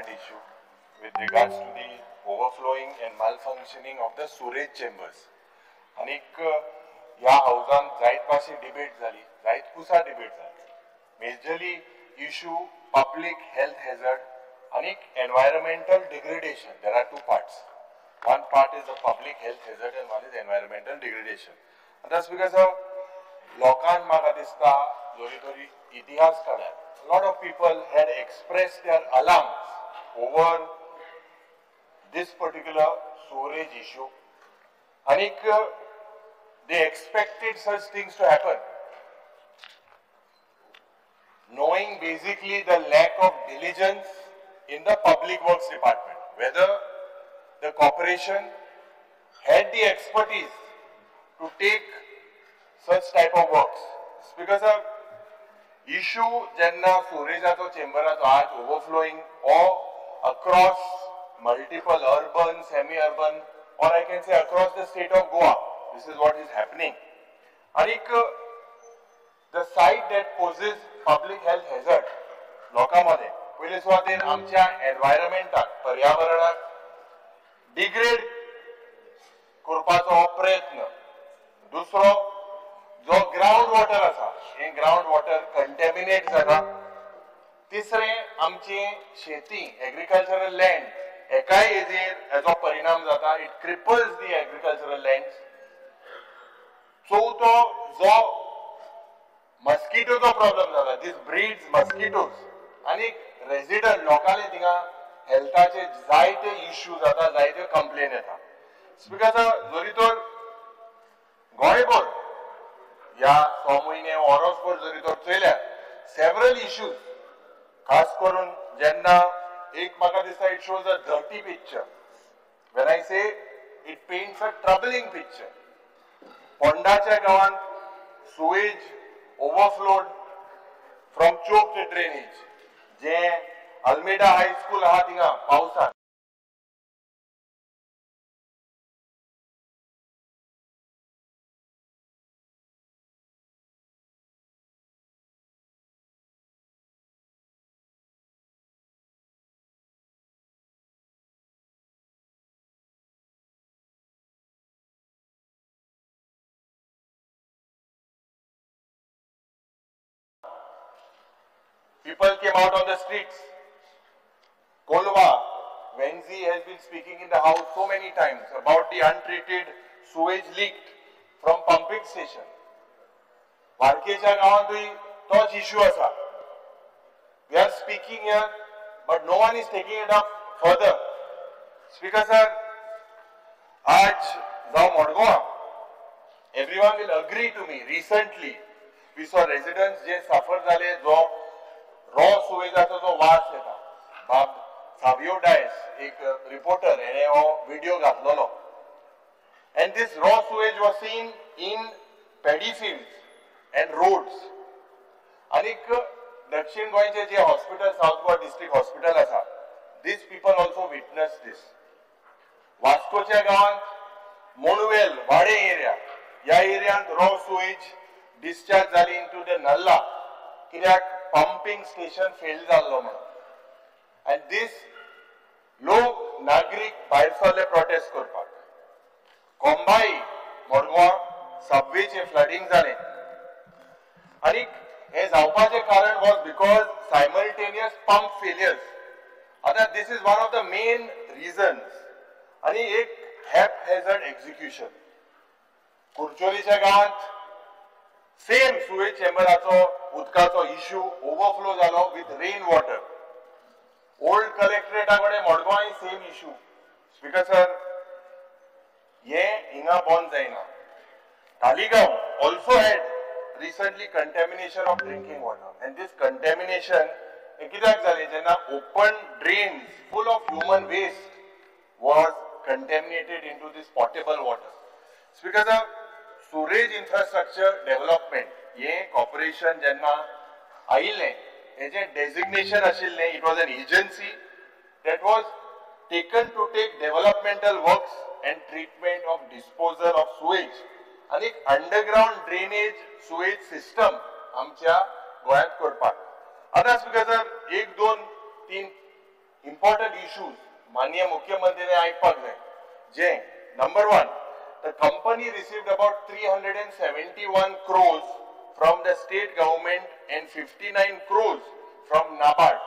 important issue with regards to the overflowing and malfunctioning of the sewerage chambers. आनीक ह्या हावजान जायत भाशे debate जाली, जायत कुसा डिबेट जाली. Majorly issue public health hazard आनीक environmental degradation. There are two parts. One part is the public health hazard and one is environmental degradation. That's because लोकांक म्हाका दिसता जरी तरी इतिहास काडल्यार lot of people had expressed their alarms over this particular sewerage issue. आनीक they expected such things to happen, knowing basically the lack of diligence in the public works department, whether the corporation had the expertise to take such type of works. It's because of issue जेन्ना सुरेजाचो चेंबराचो आज overflowing or across multiple urban, semi-urban, or I can say across the state of Goa, this is what is happening. आनीक the site that poses public health hazard लोकां मदें पयले सुवातेर आमच्या एनवायरमेंटाक, पर्यावरणाक degrade करपाचो हो प्रयत्न. दुसरो जो ग्रावंड वॉटर आसा, हें ग्रावंड वॉटर कंटेमिनेट जाता. तिसरें आमची शेती, एग्रीकल्चरल लँड, एकाय हेजेर हेजो परिणाम जाता. It cripples the agricultural land. चवथो जो मस्किटोचो प्रॉब्लम जाता, दीस ब्रीड्स मस्किटोज, आनी रेजिडंट लोकांले थिंगा हेल्थाचे जायते इश्यू जाता, जायते कंप्लेन येता. Because जरी तर गोंयभर ह्या 6 म्हयने वरसभर जरी तर चोयल्यार सेवरल इश्यूज, खास करून जेन्ना एक म्हाका दिसता it shows a dirty picture. When I say it paints a troubling picture. पोंडाच्या गांवांत sewage overflowed from choked drainage, जे अल्मेडा हायस्कूल आहा थिंगा पावसांत. People came out on the streets. Kolwa, Venzi has been speaking in the house so many times about the untreated sewage leaked from pumping station. वारकेच्या गांवांतूय तोच issue आसा. We are speaking here, but no one is taking it up further. Speaker sir, आज जावं मडगांवां, everyone will agree to me, recently we saw residents जे सफर जाले जो raw सुवेजाचो जो वास येता. बाब सावियो डायस एक रिपोर्टर हेणे हो व्हिडिओ घातलेलो. And this raw sewage was seen in paddy fields and roads. आनीक दक्षिण गोंयचे जे hospital, south Goa district hospital आसा, this people also witness this. वास्कोच्या गांवांत मोणवेल वाडे एरिया, ह्या एरियांत रॉ सुवेज डिस्चार्ज जाली इन टू the नल्ला, कित्याक पंपिंग स्टेशन फेल जाल्लो म्हणून. आनी दीस लोक नागरीक भायर सरले प्रोटेस्ट करपाक. कोंबाई मडगांवां सबवेचें फ्लडींग जालें. आनी हें जावपाचें कारण was because simultaneous pump failures. आतां this is one of the main reasons. आनी एक हॅपहॅझर्ड एक्झिक्युशन. कुरचोलीच्या गांवांत सेम सुवेज चेंबराचो उदकाचो इश्यू ओवरफ्लो जालो with rain water. Old कलेक्टरेटा कडेन मडगांवांय सेम इश्यू. स्पीकर सर, हें हिंगा बंद जायना. Taleigao also had recently contamination of drinking water, and this contamination कित्याक जालें जेन्ना open drains full of human waste was contaminated into this potable water. Speaker sir, sewerage infrastructure development हे corporation जेन्ना आयिल्लें, हेजें डेजिग्नेशन आशिल्लें, it was an agency that was taken to take developmental works and treatment of disposal of sewage आनी underground drainage sewage system आमच्या गोंयांत करपाक. आतां स्पीकर सर, 1 2 3 important issues माननीय मुख्यमंत्र्यांनी आयकपाक जाय. जे number 1, the company received about 371 crores from the state government and 59 crores from NABARD.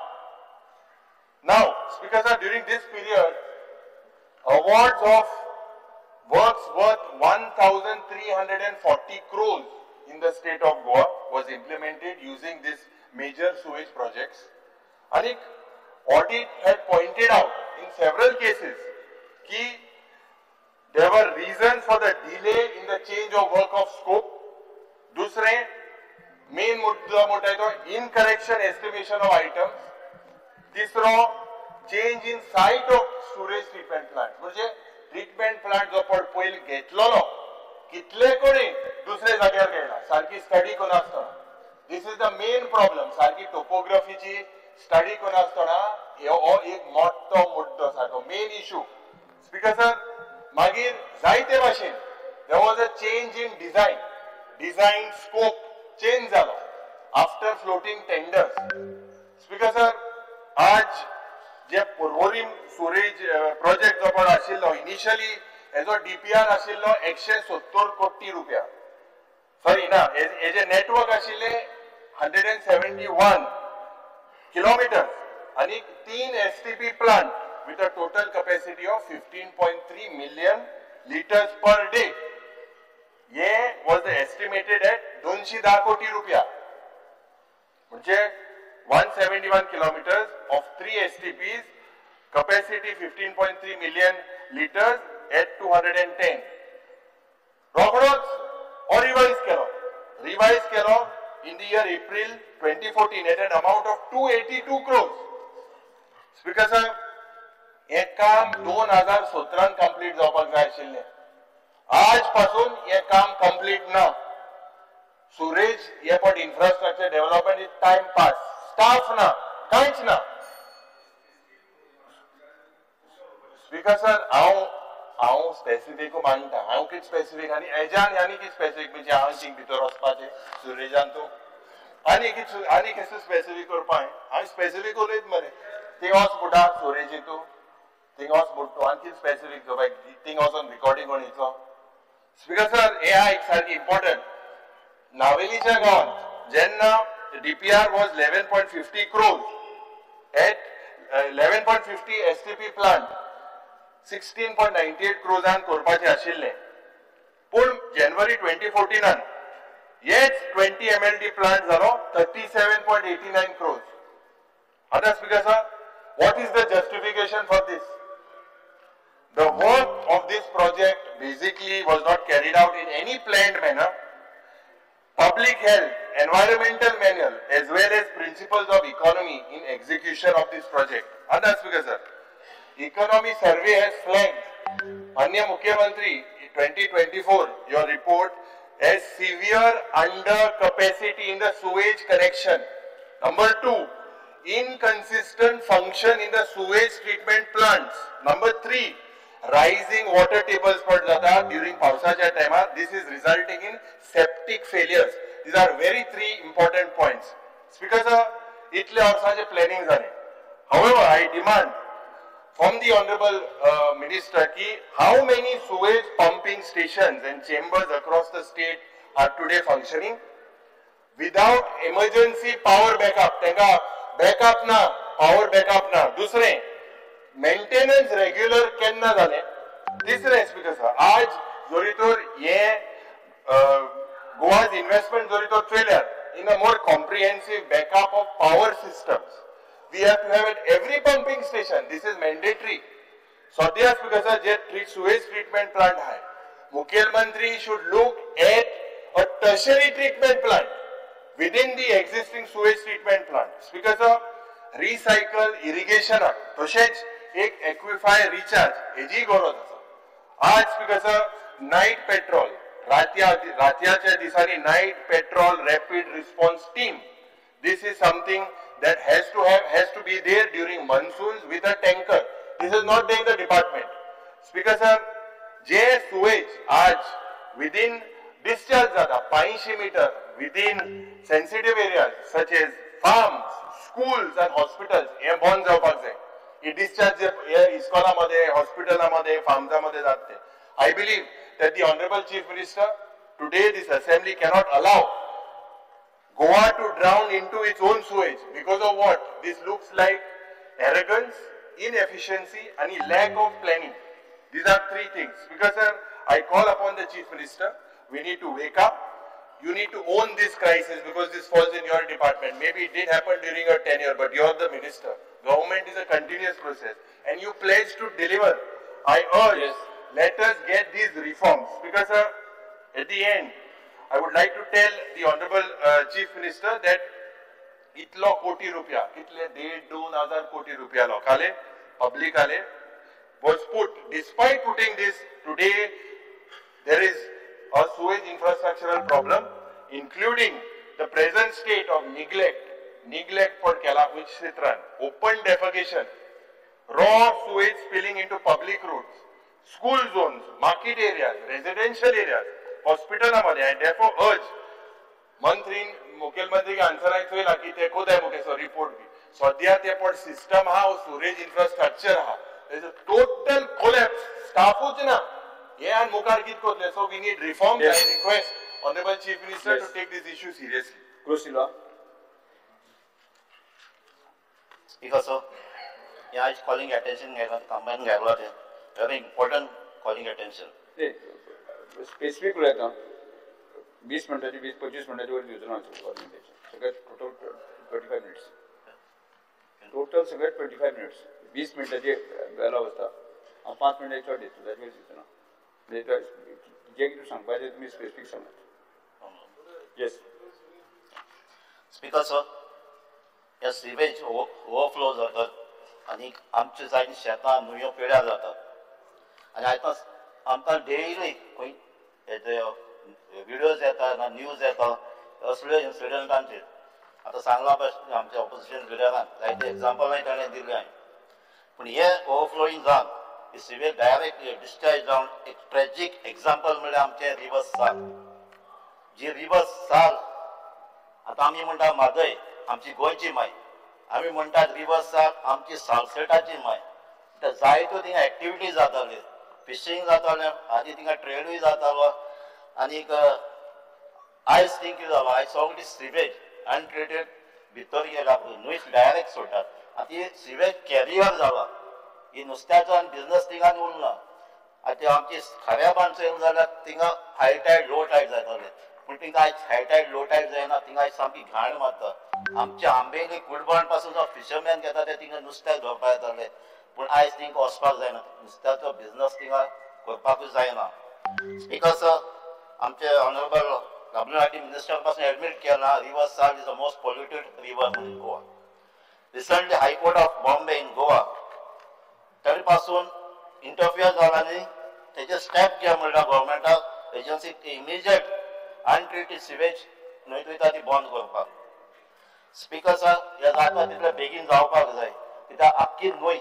Now, Speaker sir, during this period, awards of works worth 1,340 crores in the state of Goa was implemented using these major sewage projects. And audit had pointed out in several cases ki there were reasons for the delay in the change of work of scope. Dusre main mudda मोठा आहे तो incorrection estimation of items. तिसरो change in site of sewage treatment plant, म्हणजे treatment plant जो पण पयलीं घेतलेलो कितले कडेन दुसरे जाग्यार गेला, सारकी study करनासतना. This is the main problem. सारकी टोपोग्राफीची स्टडी करनासतना हो एक मोठो मुद्दो, सारको मेन इशू. स्पीकर सर, मागीर जायते भाशेन there was a change in design, design scope change जालो after floating tenders. Speaker sir, आज जे पर्वरीम सुरेज प्रोजेक्ट जो पण आशिल्लो इनिशियली हेजो डीपीआर आशिल्लो 170 कोटी रुपया, सॉरी ना, हेजे नेटवर्क आशिल्ले 171 किलोमिटर्स आनी 3 STP plant with a total capacity of 15.3 million litres per day. हे वॉज एस्टिमेटेड एट 210 कोटी रुपया, म्हणजे 171 kilometers of 3 STPs, capacity 15.3 million liters at 210. रोखडोच or revise केलो in the year April 2014 at an amount of 282 crores. Speaker sir, हे काम 2017 complete जावपाक जाय आशिल्लें, आज पासून हे काम कंप्लीट ना. Suraj airport infrastructure development is time pass, staff ना, कांयच ना. स्पीकर सर, हांव स्पेसिफीक मांडटा, हांव कितें स्पेसिफीक आनी एजान आनी कितें स्पेसिफीक म्हणजे हांव थिंग भितर वचपाचें सुरेजान तूं आनी कितें आनी कसो स्पेसिफीक करपा. हांव स्पेसिफीक उलयत मरे, थिंग वच म्हणटा सुरेज तूं थिंग वच म्हणटा तूं आनी कितें स्पेसिफीक जावपाक थिंग वचोन रिकॉर्डिंग कोण. स्पीकर सर, हे आहा एक सारकी इम्पॉर्टंट. नावेलीच्या गांवांत जेन्ना DPR was 11.50 crores at 11.50 STP plant 16.98 crores करपाचे आशिल्ले, पूण जानेवारी 2014 हेच 20 MLD plant जालो 37.89 crores. आतां Speaker sir, what is the justification for this? The work of this project basically was not carried out in any planned manner. Public health, environmental manual as well as principles of economy in execution of this project. Other Speaker sir, economy survey has flagged Manya Mukhyamantri 2024 your report as severe under capacity in the sewage connection. Number 2, inconsistent function in the sewage treatment plants. Number 3, rising water tables पड जाता during पावसाच्या टायमार. This is resulting in septic failures. These are very 3 important points. Speaker sir, इतले वर्सांचे planning जालें. However, I demand from the honorable minister ki how many sewage pumping stations and chambers across the state are today functioning without emergency power backup. तेंका backup ना, power backup ना. दुसरें, maintenance regular केन्ना जालें. तिसरें speaker sir, आज जरी तर हे गोवाज इन्व्हेस्टमेंट जरी तर चोयल्यार in a more comprehensive backup of power systems we have to have at every pumping station. This is mandatory. सद्या स्पीकर सर, जे सुवेज ट्रीटमेंट प्लांट आहे, मुख्यमंत्री should look at a tertiary treatment plant within the existing sewage treatment plant. Speaker sir, recycle इरिगेशनाक तशेंच एक एक्विफाय recharge हेजी गरज आसा. आज speaker sir, night petrol, रातयाच्या दिसांनी night patrol rapid response team, this is something that has to be there during monsoons with a tanker. This is not there in the department. Speaker sir, J sewage आज within discharge जाता 85 metre within sensitive areas such as farms, schools and hospitals, हे बंद जावपाक जाय. ही discharge हे इस्कॉलामध्ये, हॉस्पिटलामध्ये, फार्म्सामध्ये जाते. I believe that the honourable chief minister today this assembly cannot allow Goa to drown into its own sewage. Because of what? This looks like arrogance, inefficiency and lack of planning. These are three things. Because sir, I call upon the Chief Minister, we need to wake up. You need to own this crisis because this falls in your department. Maybe it did happen during your tenure, but you're the minister. Government is a continuous process and you pledge to deliver. I urge, yes, let us get these reforms. Because sir, at the end, I would like to tell the Honorable Chief Minister that इतलो कोटी रुपया, कितले 1.5-2 हजार कोटी रुपया लोकाले, public आले, was put. Despite putting this, today there is a sewage infrastructural problem, including the present state of neglect for केला which क्षेत्रान, open defecation, raw sewage spilling into public roads, school zones, market areas, residential areas, हॉस्पिटलामध्ये. I therefore urge मंत्री, मुखेलमंत्री आन्सराक चोयला की ते कोदाय मुखेसो report बी सद्या ते पण system हा, सुरेज इन्फ्रास्ट्रक्चर हा, टोटल कोलॅप्स, स्टाफूच ना हे आनी मुखार कित करतले. So we need reform. I request honourable chief minister to take this issue seriously. Cruz Silva. Speaker sir, हे आयज कॉलिंग अटेन्शन घायला, कंप्लेन घायला ते very important calling attention. Specific उलयता, 20 मिनटाची, 20-25 मिनटाची वयर दिवचो ना. सगळे टोटल 25 मिनिट्स, टोटल सगळे 25 मिनिट्स. 20 मिनटाची अलाव आसता, हांव 5 मिनटां चड दितलो, ताचे वयर दिवचो ना. म्हणजे जे कितें सांगपाचें तुमी स्पेसिफीक सांगात. येस. स्पीकर सर, ह्या सिवेज ओवरफ्लो जातात आनी आमचे जायतीं शेतां न्हंयो पेड्यार जातात आनी आतां आमकां डेली खंय विडियोज येता ना न्यूज येता असल्यो इन्सिडंटांचेर. आतां सांगलां पळय आमच्या ऑपोजिशन लिडरान, जायते एग्जाम्पलांय ताणें दिल्लें हांवें. पूण हे ओवरफ्लोईंग जावन सिवेज डायरेक्ट डिस्चार्ज जावन एक ट्रेजीक एग्जाम्पल म्हणल्यार आमचें रिवर साल. जी रिवर साल, आतां आमी म्हणटा म्हादय आमची गोंयची माय, आमी म्हणटात रिवर साल आमची सालसेटाची माय. जायत्यो थिंगा एक्टिविटी जाताल्यो, फिशींग जातालें, आदी थिंगा ट्रेडूय जातालो. आनीक आयज थिंग कितें जालां, आयज सगळी सिवेज अनट्रिटेड भितर गेला, न्हंयच डायरेक्ट सोडटात. आतां ही सिवेज कॅरियर जाला, ही नुस्त्याचो आनी बिजनस थिंगा उरना. आतां आमची खाऱ्या बांद येयलें जाल्यार थिंगा हाय टायड लो टायड जाताले, पूण थिंगा आयज हाय टायड लो टायड जायना, थिंगा आयज सामकी घाण मारता. आमच्या आंबेली कुडबण पासून जो फिशरमॅन घेता ते थिंगा नुस्त्याक धरपाक येताले, पूण आयज थिंगा वचपाक जायना, नुस्त्याचो बिजनस थिंगा करपाकूच जायना. स्पीकर सर, आमचे ऑनरेबल डब्ल्यू मिनिस्टर पासून एडमीट केला, River Sal is the most polluted river in Goa. Recently High Court of Bombay in Goa तरी पासून इंटरफियर जाला आनी तेजे स्टेप घे म्हणल्यार गव्हर्मेंटाक एजन्सी इमिजिएट अनट्रिटेड सिवेज न्हंयत वयता ती बंद करपाक. स्पीकर सर, हे जाता तितले बेगीन जावपाक जाय, कित्याक आख्खी न्हंय,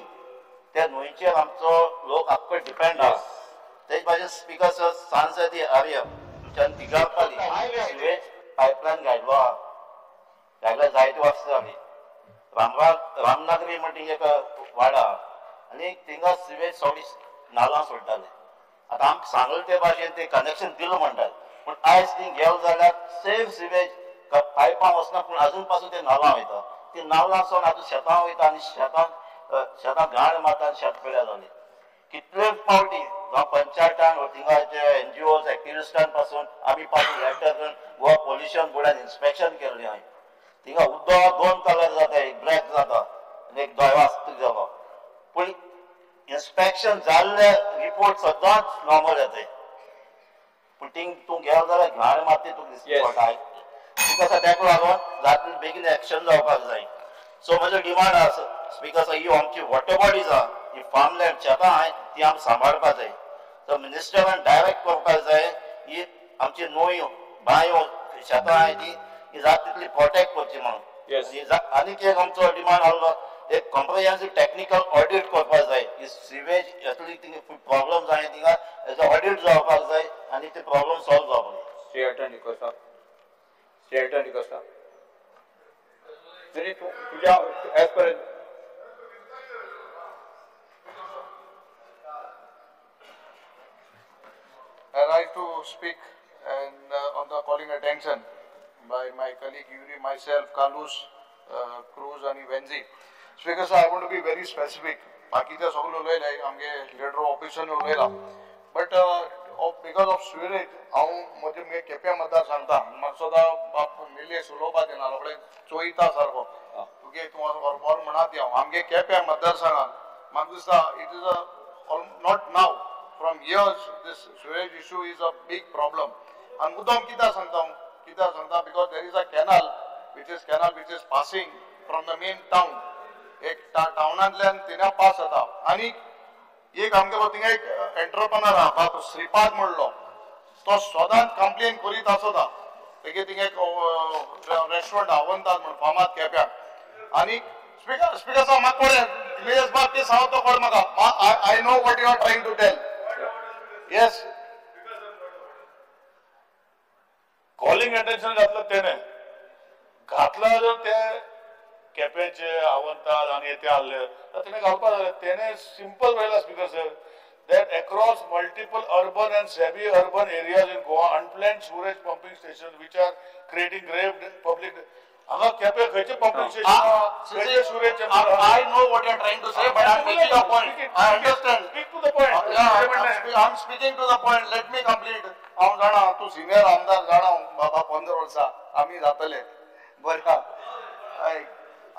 त्या न्हंयचेर आमचो लोक आख्खो डिपेंड आसा. तेच भाशेन स्पीकर सर, सांजती एरिया तुमच्यान दिगारपाली सिवेज पायपलायन घायलो आहा, घायल्यार जायते वर्सां जाली. रामनागरी म्हणटा एक वाडा आनी थिंगा सिवेज सगळी नालां सोडटाले. आतां आमकां सांगलें ते भाशेन ते कनेक्शन दिलां म्हणटात, पूण आयज थिंग गेलो जाल्यार सेम सिवेज पायपां वचना, पूण आजून पासून ते नालां वयता. ती नालां वचून आजून शेतां वयता आनी शेतां घाण मारता आनी शेत पिड्यार जाली. कितले फावटी जावं पंचायतान, थिंगाचे एनजीओज, एक्टिविस्टां पासून आमी पासून लेटर गोवा पोल्युशन बोर्डान इन्स्पेक्शन केल्लें हांवें. थिंगा उदक दोन कलर जाता, एक ब्लॅक जाता आनी एक धवो आसता जालो, पूण इन्स्पेक्शन जाल्ले रिपोर्ट सदांच नॉर्मल येताय, पूण थिंग तूं गेलो जाल्यार घाण मारता तुका दिसता पडटा. तुका ताका लागून जातले बेगीन एक्शन जावपाक जाय. सो म्हजो डिमांड आसा स्पीकर सर, ही आमची वॉटर बॉडीज आहा, ही फार्मलँड शेतां आहाय, ती आमी सांबाळपाक जाय. सो मिनिस्टरान डायरेक्ट करपाक जाय, ही आमची न्हंयो, बांयो, शेतां आहाय ती ही जाता तितली प्रोटेक्ट करची म्हणून. आनीक एक आमचो डिमांड आहलो, एक कॉम्प्रिहेन्सिव टेक्निकल ऑडिट करपाक जाय. ही सिवेज असली प्रॉब्लम जाय थिंगा हेजो ऑडिट जावपाक जाय आनी ते प्रॉब्लम सॉल्व जावपाक जाय. श्री एल्टन डिकोस्ता, श्री एल्टन डिकोस्ता. नाही, तुझ्या as per speak and on the calling attention by my colleague Yuri, myself, Carlos, Cruz आनी Venzy. Speaker sir, I want to be very specific. बाकीचे सगळे उलयले, आमगे लिडर ऑपोजिशन उलयला, बट because of sewerage हांव म्हजे मुगे केप्यां मतदार सांगता. म्हाका सदां बाब निलेश उलोवपा दिना, लोकडेन चोयता सारको तुगे तूं बरोबर म्हणा. हांव आमगे केप्यां मतदारसंघान म्हाका दिसता it is a not now, from years this sewage issue is a big problem. आनी मुद्दम कित्याक सांगता हांव, कित्याक सांगता, because there is a canal which is passing from the main town. एक टावनांतल्यान थिंगा पास जाता आनी एक आमगेलो थिंगा एक एंटरप्रनर आहा बाब श्रीपाद म्हणलो, तो सदांच कंप्लेन करीत आसता. तेगे थिंगा एक रेस्टोरंट आवंतात म्हण फामाद केप्याक. आनी स्पीकर साहब म्हाका कळ्ळें, निलेश बाब कितें सांगता तो कळ म्हाका. I know what you are trying to tell. Yes, calling attention घातलं तेणे घातलं जर ते केपेंचे आवंतात आनी ते आहले तर तेणे घालपा जाय. तेणे simple व्हयला speaker sir, that across multiple urban and semi urban areas in Goa unplanned sewerage pumping station which are creating grave public. हांगा केपें खंयचे पंपिंग स्टेशन खंयचे sewerage? I know what you are trying to say, but I am making a point. I understand. Speak to the point. I am speaking to the point. Let me complete. हांव जाणा तूं senior आमदार, जाणा बाबा 15 वर्सां आमी जातले बरें.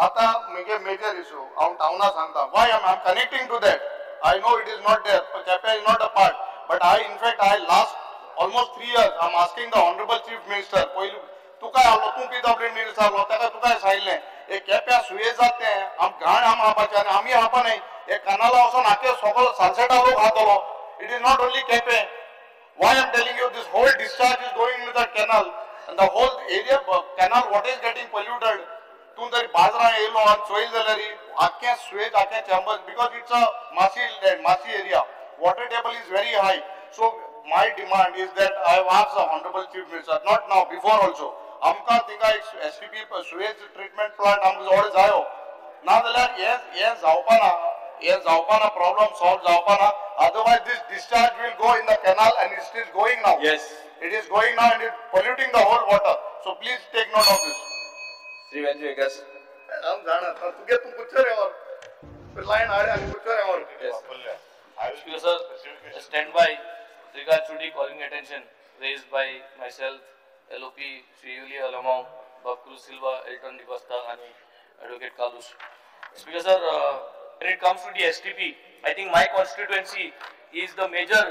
आतां म्हगे मेजर इशू हांव टावना सांगता. Why I am connecting to that? I know it is not there, Quepem is not a part, but I in fact I last almost 3 years I am asking the honourable chief minister. पयलीं तुका आहलो, तूं PW minister आहलो, ताका तुका सांगिल्लें हे केप्यां सुयेज जाता तें आम घाण आम हापाचें आनी आमी हापा न्हय. हे कानाला वचोन आख्खे सगळो सालसेटा लोक खातलो. It is not only Quepem. Why I am telling you, this whole discharge is going into the canal and the whole area canal water is getting polluted. तूं जरी बाजरां येयलो आनी चोयल जाल्यार आख्खें सुवेज आख्खें chambers, because it's a marshy land, marshy area, water table is very high. So my demand is that I have asked the honourable chief minister, not now, before also, आमकां थिंगा एक एसटीपी सुवेज ट्रिटमेंट प्लांट आमकां जवळ जायो. ना जाल्यार हें जावपा ना, हें जावपा ना, प्रॉब्लम सॉल्व जावपा ना. Otherwise this discharge will go in the canal and it is going now. Yes, it is going now and it polluting the whole water. So please take note of this. Shri Venzy Viegas. हांव जाणा तुगे तूं पुच्छर येवर line हाड आनी पुच्छर येवर. Speaker sir, stand by regard to the calling attention raised by myself, LOP Shri Yuli Alemao, Bob Cruz Silva, Elton D'Costa and Advocate Carlos. Speaker sir, when it comes to the STP, I think my constituency is the major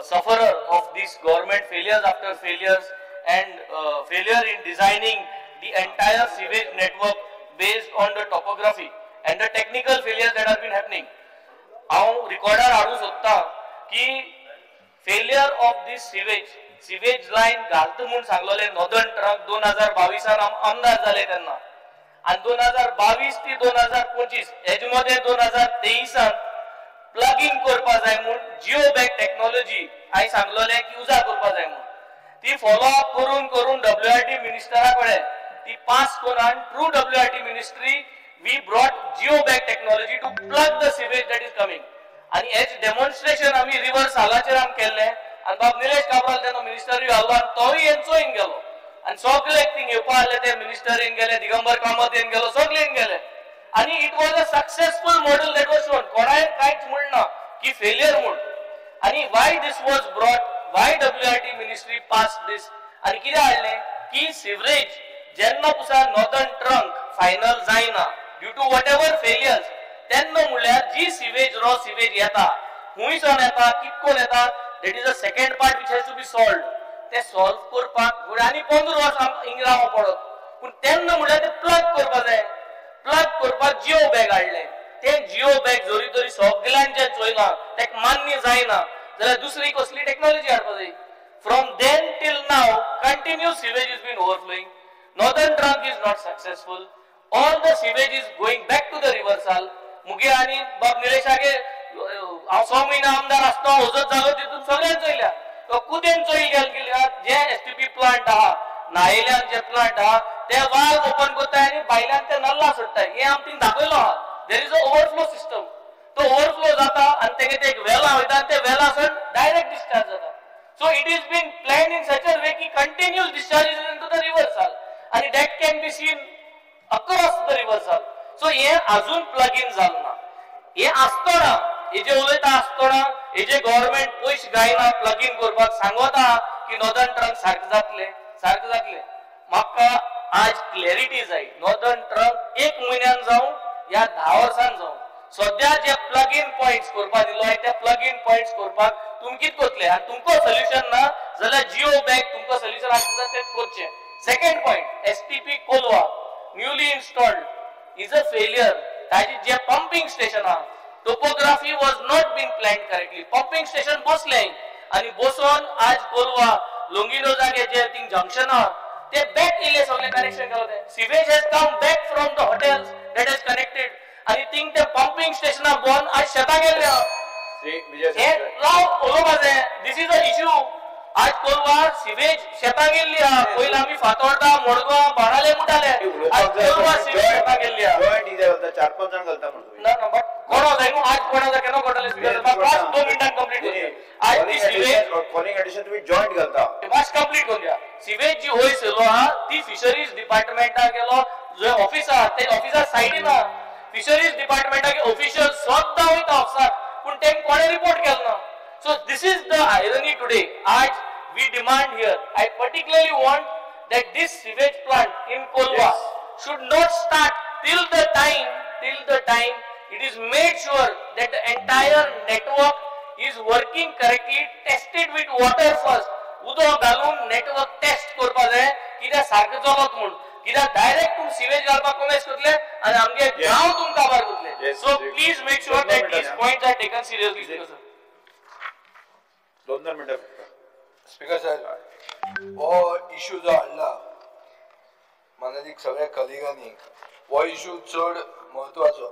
sufferer of this government failures after failures and failure in designing the entire sewage network based on the topography and the technical failures that have been happening. हांव रिकॉर्डार हाडूंक सोदता की failure of this sewage line घालता म्हूण सांगलोले northern trunk 2022 आमदार जाले तेन्ना, आनी 2022 ते 2025 हेजे मदें 2023 प्लगींग करपा जाय म्हूण जिओ बॅग टेक्नॉलॉजी हांवें सांगलोलें की उजार करपा जाय म्हूण. ती फॉलो अप करून करून डब्ल्यूआरटी मिनिस्टरा कडेन ती पास करून through WRT ministry we brought geo bag technology to plug the sewage that is coming. आनी हेच डेमॉन्स्ट्रेशन आमी रिवर सालाचेर आमी केल्लें आनी बाब निलेश काब्राल तेन्ना मिनिस्टरूय आहलो आनी तोय येवन चोयन गेलो आनी सगळे थिंग येवपा आहले ते मिनिस्टर येवन गेले, दिगंबर कामत येवन गेलो, सगळे येवन गेले. आनी it was a successful model that was shown. कोणाय कांयच म्हणना की फेलियर म्हूण. आनी why this was brought, why WRT ministry pass this, आनी कितें हाडलें की सिवरेज जेन्ना पुसा नॉर्दर्न ट्रंक फायनल जायना due to whatever failures, तेन्ना म्हणल्यार जी सिवेज रॉ सिवेज येता खुंयसान येता कितकोन येता, that is a second part which has to be solved. ते सॉल्व करपाक आनी 15 वर्सां हिंग रावंक पडत, पूण तेन्ना म्हणल्यार ते प्लग करपा जाय. प्लग करपाक जिओ बॅग हाडलें, तें जिओ बॅग जरी तरी सगल्यांचें चोयलां तेका मान्य जायना जाल्यार दुसरी कसली टॅक्नॉलॉजी हाडपा जाय. From then till now continue sewage is been overflowing. Northern trunk is not successful. All the sewage is going back to the river Sal. मुगे आनी बाब निलेशागे हांव 6 म्हयने आमदार आसतना वचत जालो तितून सगळ्यान चोयल्या तो कुदेन चोयल गेल कित्याक जे एसटीपी प्लांट आहा नायल्यान जे प्लांट आहा ते वाल्व ओपन करताय आनी भायल्यान ते नल्ला सोडटाय. हें आमी थिंग दाखयलो आहा. There is a overflow system. तो ओवरफ्लो जाता आनी तेगे ते एक वेला वयता आनी ते वेलासून डायरेक्ट डिस्चार्ज जाता. So it is been plan in such a way की continuous discharges into the river Sal आनी that can be seen across the river Sal. So हे अजून प्लग इन जालें ना. हे आसतना हे जे उलयता आसतना हे जे गव्हर्मेंट पयशे गायना प्लग इन करपाक सांगता की नॉर्दर्न ट्रंक सारकें जातलें सारकें जातलें. म्हाका आज क्लॅरिटी जाय, नॉर्दर्न ट्रंक एक म्हयन्यान जावं या 10 वर्सां जावं, सद्या जे प्लग इन पॉयंट्स करपाक दिलो आहे ते प्लग इन पॉयंट्स करपाक तुमी कितें करतले आनी तुमकां सोल्युशन ना जाल्यार जिओ बॅग तुमकां सोल्युशन आसता तें करचें. Second point, STP Colva newly installed is a failure. ताजी जे पंपिंग स्टेशन आहा topography was not been planned correctly. Pumping station बसलें आनी बसोन आज कोलवा लोंगिनो जाग्याचेर थिंग जंक्शन आहा ते बॅक इल्ले सगळे कनेक्शन केलो. ते sewage has come back from the hotels that has connected आनी थिंग ते पंपिंग स्टेशना बंद आज शेतां गेल्ले आहा. हे राव उलोवपा जाय, this is a issue. आज कोलवा सिवेज शेतां गेल्ली आहा. पयलीं आमी फातोर्डा मडगांव बाणाले म्हणटाले, आज कोलवा सिवेज शेतां गेल्ली आहा. 4-5 जाण घालता म्हणून ना ना बट कोणो जाय न्हू आज कोणा जाय केन्ना कळटलें स्पीकर पांच 2 मिनटान कंप्लीट करूया. आज ती सिवेज कॉलिंग एडिशन तुम्ही जॉईंट घालता मातशें कंप्लीट करूया. सिवेज जी वयर सरलो आहा ती फिशरीज डिपार्टमेंटाक गेलो, जो ऑफिस आहा ते ऑफिसा सायडीन आहा. फिशरीज डिपार्टमेंटाक ऑफिशियल स्वता वयता ऑफिसाक, पूण तेंकां कोणें रिपोर्ट केलो ना. So this is the irony today. आज we demand here, I particularly want that this sewage plant in Colva should not start till the time it is made sure that the entire network is working correctly, tested with water first. उदक घालून network taste करपा जाय कित्याक सारकें चलत म्हूण, कित्याक direct तूं सिवेज घालपाक कोमेस करतले आनी आमगे गांव तुमकां काबार करतले. So please make sure that these points are taken seriously. 2 मिनटां. स्पीकर साहेब, हो इशू जो हाडला मानादीक सगळ्या कलिगांनी, हो इशू चड म्हत्वाचो.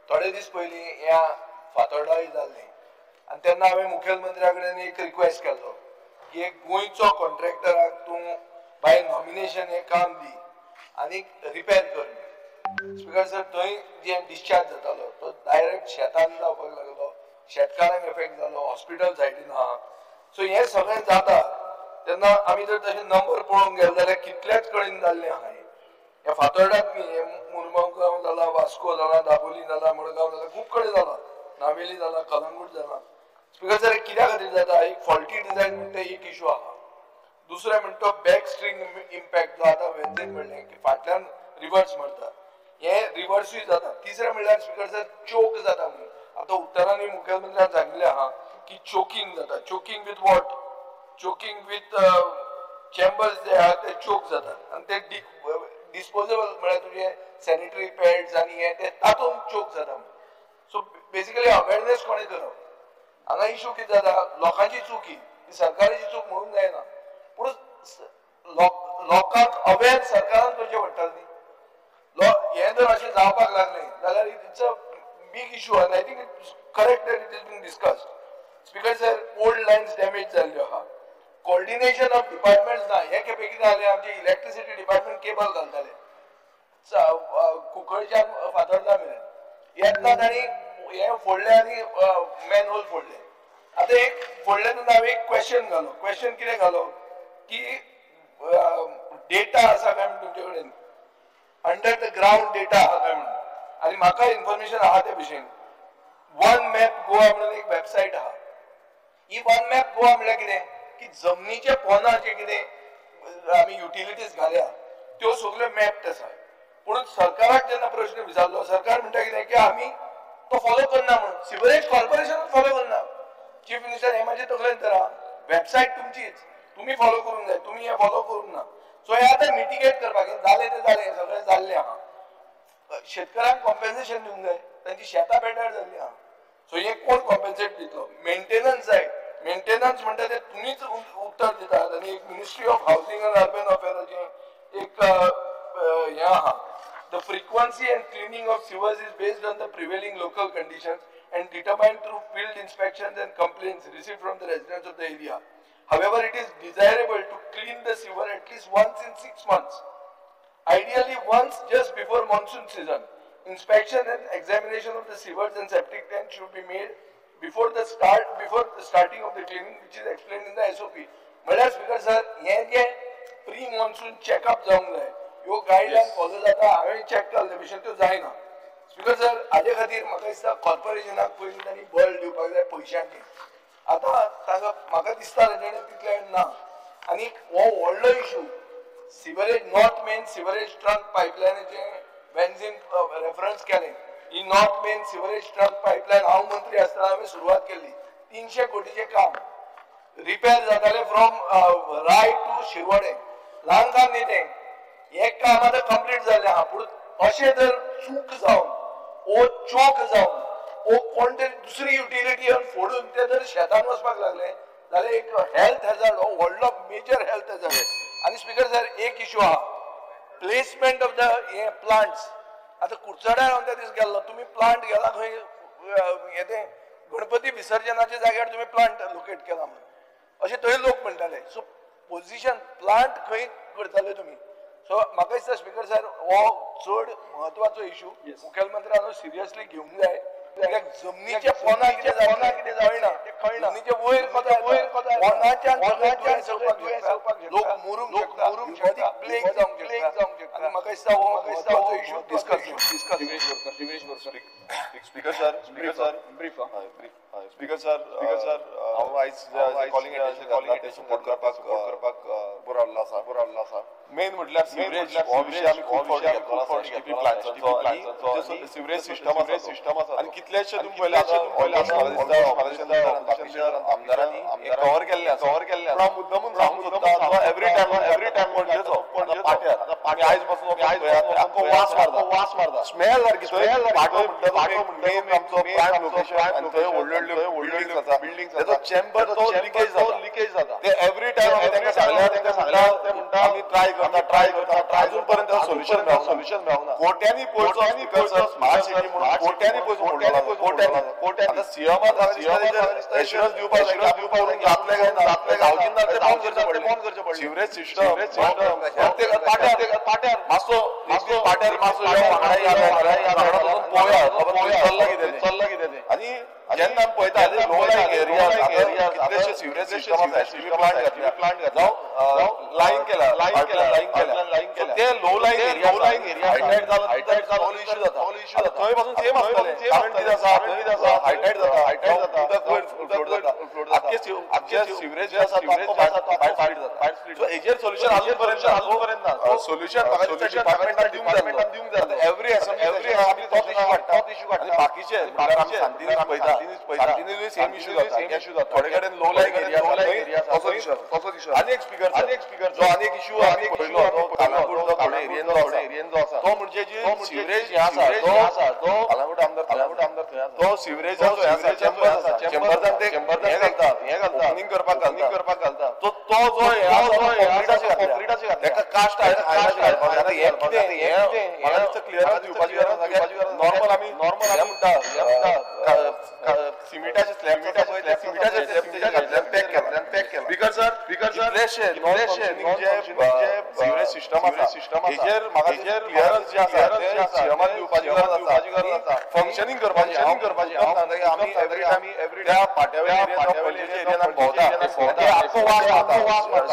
थोडे दीस पयलीं ह्या फातोर्डाय जाल्लें आनी तेन्ना हांवें मुखेलमंत्र्या कडेन एक रिक्वेस्ट केल्लो की एक गोंयचो कॉन्ट्रॅक्टराक तूं बाय नॉमिनेशन हें काम दी आनी रिपेर कर. स्पीकर सर, थंय जे डिस्चार्ज जातालो तो डायरेक्ट शेतान जावपाक लागलो, शेतकारांक एफेक्ट जालो, हॉस्पिटल सायडीन आहा. सो हें सगळें जाता तेन्ना आमी जर तशें नंबर पळोवंक गेले जाल्यार कितल्याच कडेन जाल्लें आहा. ह्या फातोर्डात न्ही, हें मुरगांव जाला, वास्को जाला, दाबोली जाला, मडगांव जाला, खूब कडेन जाला, नावेली जाला, कलंगूट जाला. स्पीकर सर, कित्या खातीर जाता? एक फॉल्टी डिझायन म्हणटा एक इशू आहा. दुसरें म्हणटा तो बॅक स्ट्रींग इम्पॅक्ट जो आतां वेंझेन म्हणलें की फाटल्यान रिवर्स मारता, हें रिवर्सूय जाता. तिसरें म्हणल्यार स्पीकर सर, चोक जाता म्हणून आतां उत्तरांनी मुखेलमंत्र्यान सांगिल्लें आहा की चोकिंग जाता. Choking with what? Choking with chambers जे आहा ते चोक जातात आनी ते डिस्पोजेबल म्हळ्यार तुजे सॅनिटरी पॅड्स आनी हे ते तातूंत चोक जाता. सो बेसिकली अवेरनेस कोणें करप? हांगा इशू कितें जाता, लोकांची चूक ही, सरकाराची चूक म्हणूंक जायना, पूण लोकांक अवेर सरकारान करचें पडटलें न्ही. हें जर अशें जावपाक लागलें जाल्यार it's a big issue आनी I think it's correct that it is being discussed. Speaker sir, old lines damage जाल्ल्यो आहा, कोऑर्डिनेशन ऑफ डिपार्टमेंट्स ना. हे खेपे कितें जालें, आमचे इलेक्ट्रिसिटी डिपार्टमेंट केबल घालताले कुंकळच्यान फातोर्डा मेरेन, येतना तांणी हें फोडलें आनी मॅन होल फोडलें. आतां एक फोडलें तेन्ना हांवें एक क्वेश्चन घालो. क्वेश्चन कितें घालो की डेटा आसा काय म्हण तुमचे कडेन, अंडर the ground data आहा काय म्हणून, आनी म्हाका इन्फॉर्मेशन आहा ते भशेन. वन मॅप गोवा म्हणून एक वेबसायट आहा. ही वन मॅप गोवा म्हणल्यार कितें की जमनीच्या पोंदा जे कितें आमी युटिलिटीज घाल्या त्यो सगल्यो मॅप्ड आसा. पूण सरकाराक जेन्ना प्रश्न विचारलो, सरकार म्हणटा कितें की आमी तो फॉलो करना म्हणून, सिवरेज कॉर्पोरेशनूच फॉलो करना. चीफ मिनिस्टर हे म्हाजे तकलेन तर आहा, वेबसायट तुमचीच, तुमी फॉलो करूंक जाय, तुमी हें फॉलो करूंक ना. सो हें आतां मिटिगेट करपाक जालें तें जालें, सगळें जाल्लें आहा. शेतकारांक कॉम्पेन्सेशन दिवंक जाय, तांची शेतां बेटर जाल्लीं आहा. सो हें कोण कॉम्पेन्सेट दितलो? मेंटेनन्स जाय. मेंटेनन्स म्हणटा ते तुमीच उत्तर दितात. आनी एक ministry of housing and urban अफेअराचें एक हें आहा, the frequency and cleaning of sewers is based on the prevailing local conditions and determined through field inspections and complaints received from the residents of the area. However, it is desirable to clean the sewer at least once in 6 months. Ideally, once just before monsoon season. Inspection and examination of the sewers and septic tanks should be made before the starting of the cleaning which is explain in the SOP. म्हळ्यार speaker sir हें जें pre monsoon checkup जावंक जाय, ह्यो guideline follow जाता, हांवें check केल्ले भशेन त्यो जायना. स्पीकर सर हाजे खातीर म्हाका दिसता कॉर्पोरेशनाक पयलीं तांणी बळ दिवपाक जाय पयशांचें. आतां तांकां म्हाका दिसता तांणे तितलें ना. आनी हो व्हडलो issue sewerage north main sewerage trunk पायपलायनाचें वेन्झीन रेफरन्स केलें. ही north main sewerage trunk pipeline हांव मंत्री आसतना हांवें सुरवात केल्ली. 300 कोटीचें काम रिपेर जातालें फ्रॉम राय टू शिरवडे, ल्हान काम न्ही तें. हें काम आतां कंप्लीट जाल्लें आहा, पूण अशें जर चूक जावन ओ चोक जावन ओ कोण तरी दुसरी युटिलिटी येवन फोडून ते जर शेतान वचपाक लागले जाल्यार एक हेल्थ हॅझर्ड, हो व्हडलो मेजर हेल्थ हॅझर्ड. आनी स्पीकर सर एक इशू आहा, प्लेसमेंट ऑफ the हे प्लांट्स. आतां कुडचड्यार हांव त्या दीस गेल्लो, तुमी प्लांट गेला खंय हें तें गणपती विसर्जनाच्या जाग्यार तुमी प्लांट लोकेट केला म्हणून अशें थंय लोक म्हणटाले. सो पोजिशन प्लांट खंय करताले तुमी. सो म्हाका दिसता स्पीकर सर हो चड म्हत्वाचो इशू मुखेलमंत्र्यान सिरियसली घेवंक जाय. कित्याक जमनीच्या पोना कितें जाता कितें जायना, कळना. जमनीचे वयर पोनाच्यान लोक मरूंक शकता, प्लेग जावंक शकता. आनी म्हाका दिसता हो म्हत्वाचो issue discuss. Speaker sir, brief. Speaker sir, हांव आयज कॉलिंग अटेन्शन सपोर्ट करपाक बरो आहलो आसा. मेन म्हटल्यार सिवरेज हो विशय आमी खूब फावटी घेतलो आसा, एसटीपी प्लांट्सांचो सिवरेज सिस्टम आसा. आनी कितलेशे तुमी पयले आतां आमदारांनी कवर केल्ले आसा. पूण हांव मुद्दमून सांगूंक सोदता, एवरी टायम पणजेचो पाट्यार आयज बसून आमकां वास मारता, स्मेल सारकी. पाटो म्हणटा मेन आमचो प्रायम लोकेशन आनी थंय व्हडल्यो व्हडल्यो बिल्डिंग्स आसा, ताचो चेंबर तो लिकेज जाता. ते एवरी टायम आमी तांकां सांगल्यार ते म्हणटा आमी ट्राय करता, अजून पर्यंत सोल्युशन मेळना. कोट्यांनी पयसो स्मार्ट सिटी म्हणून कोट्यांनी पयसो कोट्यांनी. आतां सीएमाक एश्युरन्स दिवपाक जातले काय ना, जावची ना ते बंद करचें पडलें. सिवरेज सिस्टम पाट्यार मातसो पाट्यार मातसो पळोवया चल्ला कितें तें. आनी जेन्ना आमी पळयता लो लायक एरिया कितलेशे सिवरेज सिस्टम आसा, एसटीपी प्लांट घातला, लायन केला, ते लो लायक एरिया हायटायड जाला इश्यू जाता. थंय पासून सेम आसतलें, कारण कितें आसा हायटायड जाता, उदक वयर फ्लोट जाता, आख्खे सिवरेज जे आसा भायर स्प्लीट जाता. सो हेजेर सोल्युशन अजून पर्यंत ना. सोल्युशन म्हाका डिपार्टमेंटान दिवंक जाय. एवरी असेंब्ली तोच इश्यू काडटा. बाकीचे आमी सांतिनेज पळयता, सांतिनेजूय सेम इश्यू जाता. थोडे कडेन लो लायक एरिया तसो इश्यू. आनी एक स्पीकर जो आनी एक इश्यू आमी पळयलो तो कालांगूट थोडे एरियेन जो आसा तो म्हणजे जी सिवरेज हें आसा तो कालांगूट आमदार तो सिवरेजाचो हें आसा चेंबर आसा, चेंबर्सान ते हें घालता, ओपनिंग करपाक घालता. तो जो हें आसा कॉन्क्रिटाचें घातला, ताका कास्ट घालपाक जाय. हें कितें हें म्हाका दिसता क्लियरन्स दिवपाची गरज आसा. नॉर्मल आमी म्हणटा सिमिटाचे स्लॅब पॅक केला. स्पीकर सर सिवरेज सिस्टम आसा हेजेर म्हाका क्लियरन्स जे आसा ते सीएमाक दिवपाची गरज आसा. फंक्शनिंग करपाची आमी एवरी त्या पाट्यावेल्या एरियान आमी भोंवता, ते आख्खो वास मारता.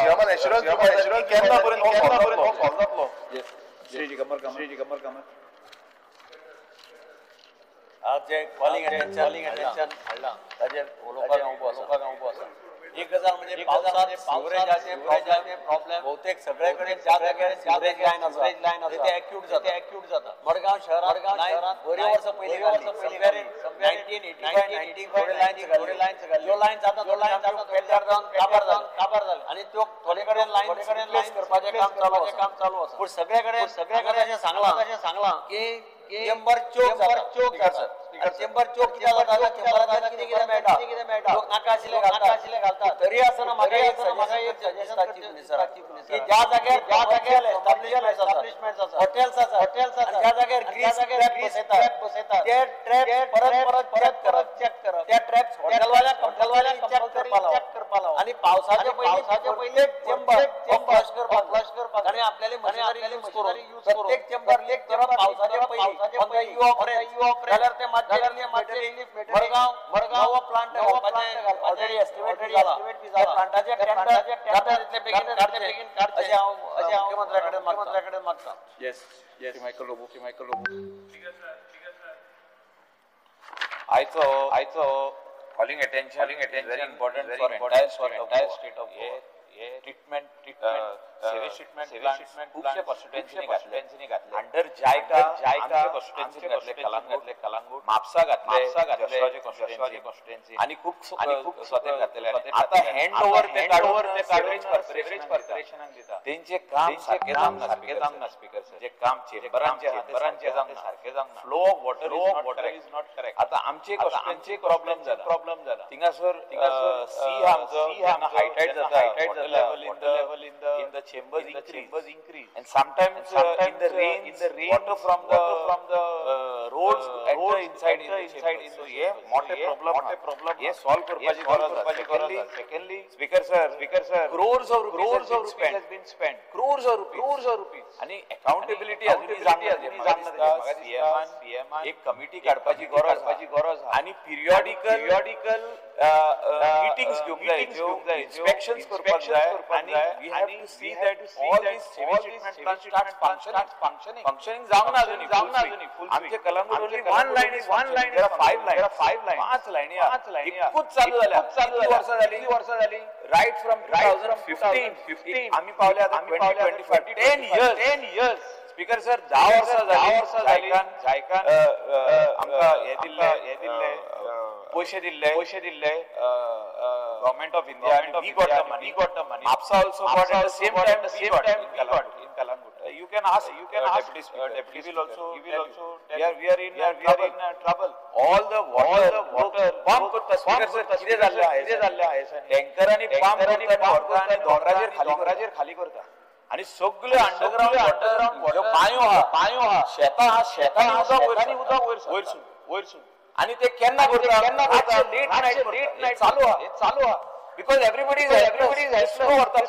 सीएमान एश्युरन्स दिवपाक केन्ना पर्यंत सॉल्व जातलो. श्री दिगंबर कामत. आज जे कॉलिंग अटेन्शन हाडलां ताजेर उलोवपाक हांव उबो आसा. एक गजाल म्हणजे पावसाचे प्रॉब्लेम बहुतेक सगळे कडेन ज्या जाग्यार सिवरेज लायन आसा ते एक्यूट जाता. मडगांव शहरांत बऱ्यो वर्सां पयलीं 1985 लायन्स घातल्यो, ह्यो लायन्स आतां पेड्ड्यार जावन काबार जाल्यो आनी त्यो थोडे कडेन लायन रिप्लेस करपाचें काम चालू आसा. पूण सगळे कडेन अशें सांगलां की चेंबर चोक जाता. चेंबर चोक कित्याक जाता, चेंबरांतल्यान कितें कितें मेळटा, लोक नाका आशिल्ले घालतात. तरी आसतना म्हाका एक सजेशन चीफ मिनिस्टर की ज्या जाग्यार एस्टाब्लिशमेंट्स आसा, हॉटेल्स आसा, ज्या जाग्यार ग्रीस ट्रॅप बसयतात ते ट्रॅप परत परत चेक करप, त्या ट्रॅप्स हॉटेलवाल्यांक चेक करपाक लावप आनी पावसाचे पयलीं चेंबर फ्लश करपाक आनी आपल्याली मशिनरी यूज करून प्रत्येक चेंबर लीक करप पावसाचे पयलीं जाल्यार ते मातशें relief Madgaon Madgaon plant already estimated जाला. प्लांटाचे टेंडर जाता तितले बेगीन काडचें अशें हांव मुख्यमंत्र्या कडेन मागता. Yes yes Michael Lobo. Michael Lobo. आयचो calling attention very important for entire state of Goa. Treatment sewage treatment खूबशे कॉन्स्टिट्युएन्सीनी घातले. अंडर जायका कॉन्स्टिट्युएन्सी घातले, कलांगूट, म्हापसा घातले, जशवाचे कॉन्स्टिट्युएन्सी आणि खूब स्वतः घातलेले. आता हँड ओव्हर ते काडून सेवेज कॉर्पोरेशनाक दिता. तेंचे काम सारकें जावंक ना स्पीकर सर. जे काम चेंबरांचे सारकें जावंक ना. Flow of water is not correct. आता आमचे कॉन्स्टिट्युएन्सी प्रॉब्लेम जाला. थिंगासर सी आमचो हायटायड जाता. Level in the chambers increase and sometimes in the rain water from the roads enter inside in so ye mote problem ye solve करपाची गरज. Secondly speaker sir crores of rupees has been spent, crores of rupees आणि accountability अजून जाणना. CM एक committee काडपाची गरज आणि periodical meetings घेवंक जाय, inspections करपाक जाय आणि we have to see that all these sewage treatment plants start functioning जावंक ना अजून. आमचे Calangute only one line is there are five line एकूच चालू जाल्या. वर्सां जाली right from 2015 आमी पावले आता 2025 10 years. Speaker sir 10 वर्सां जाली जायकान आमकां हे दिल्ले पैसे दिल्ले Government of India, and we got the money. Mapsa also got at the same time in Kalangut. You can ask deputy speaker. Deputy will also we are in trouble. All the water pump करता speaker sir. कितें जाल्लें आहे tanker आनी pump करता आनी दोंगराचेर खाली करता आनी सगळे अंडरग्राउंड पांयो आहा शेतां आहा उदक वयरसून आणि ते केन्ना करता लेट नायट चालू आहा because everybody is slow व्हरता.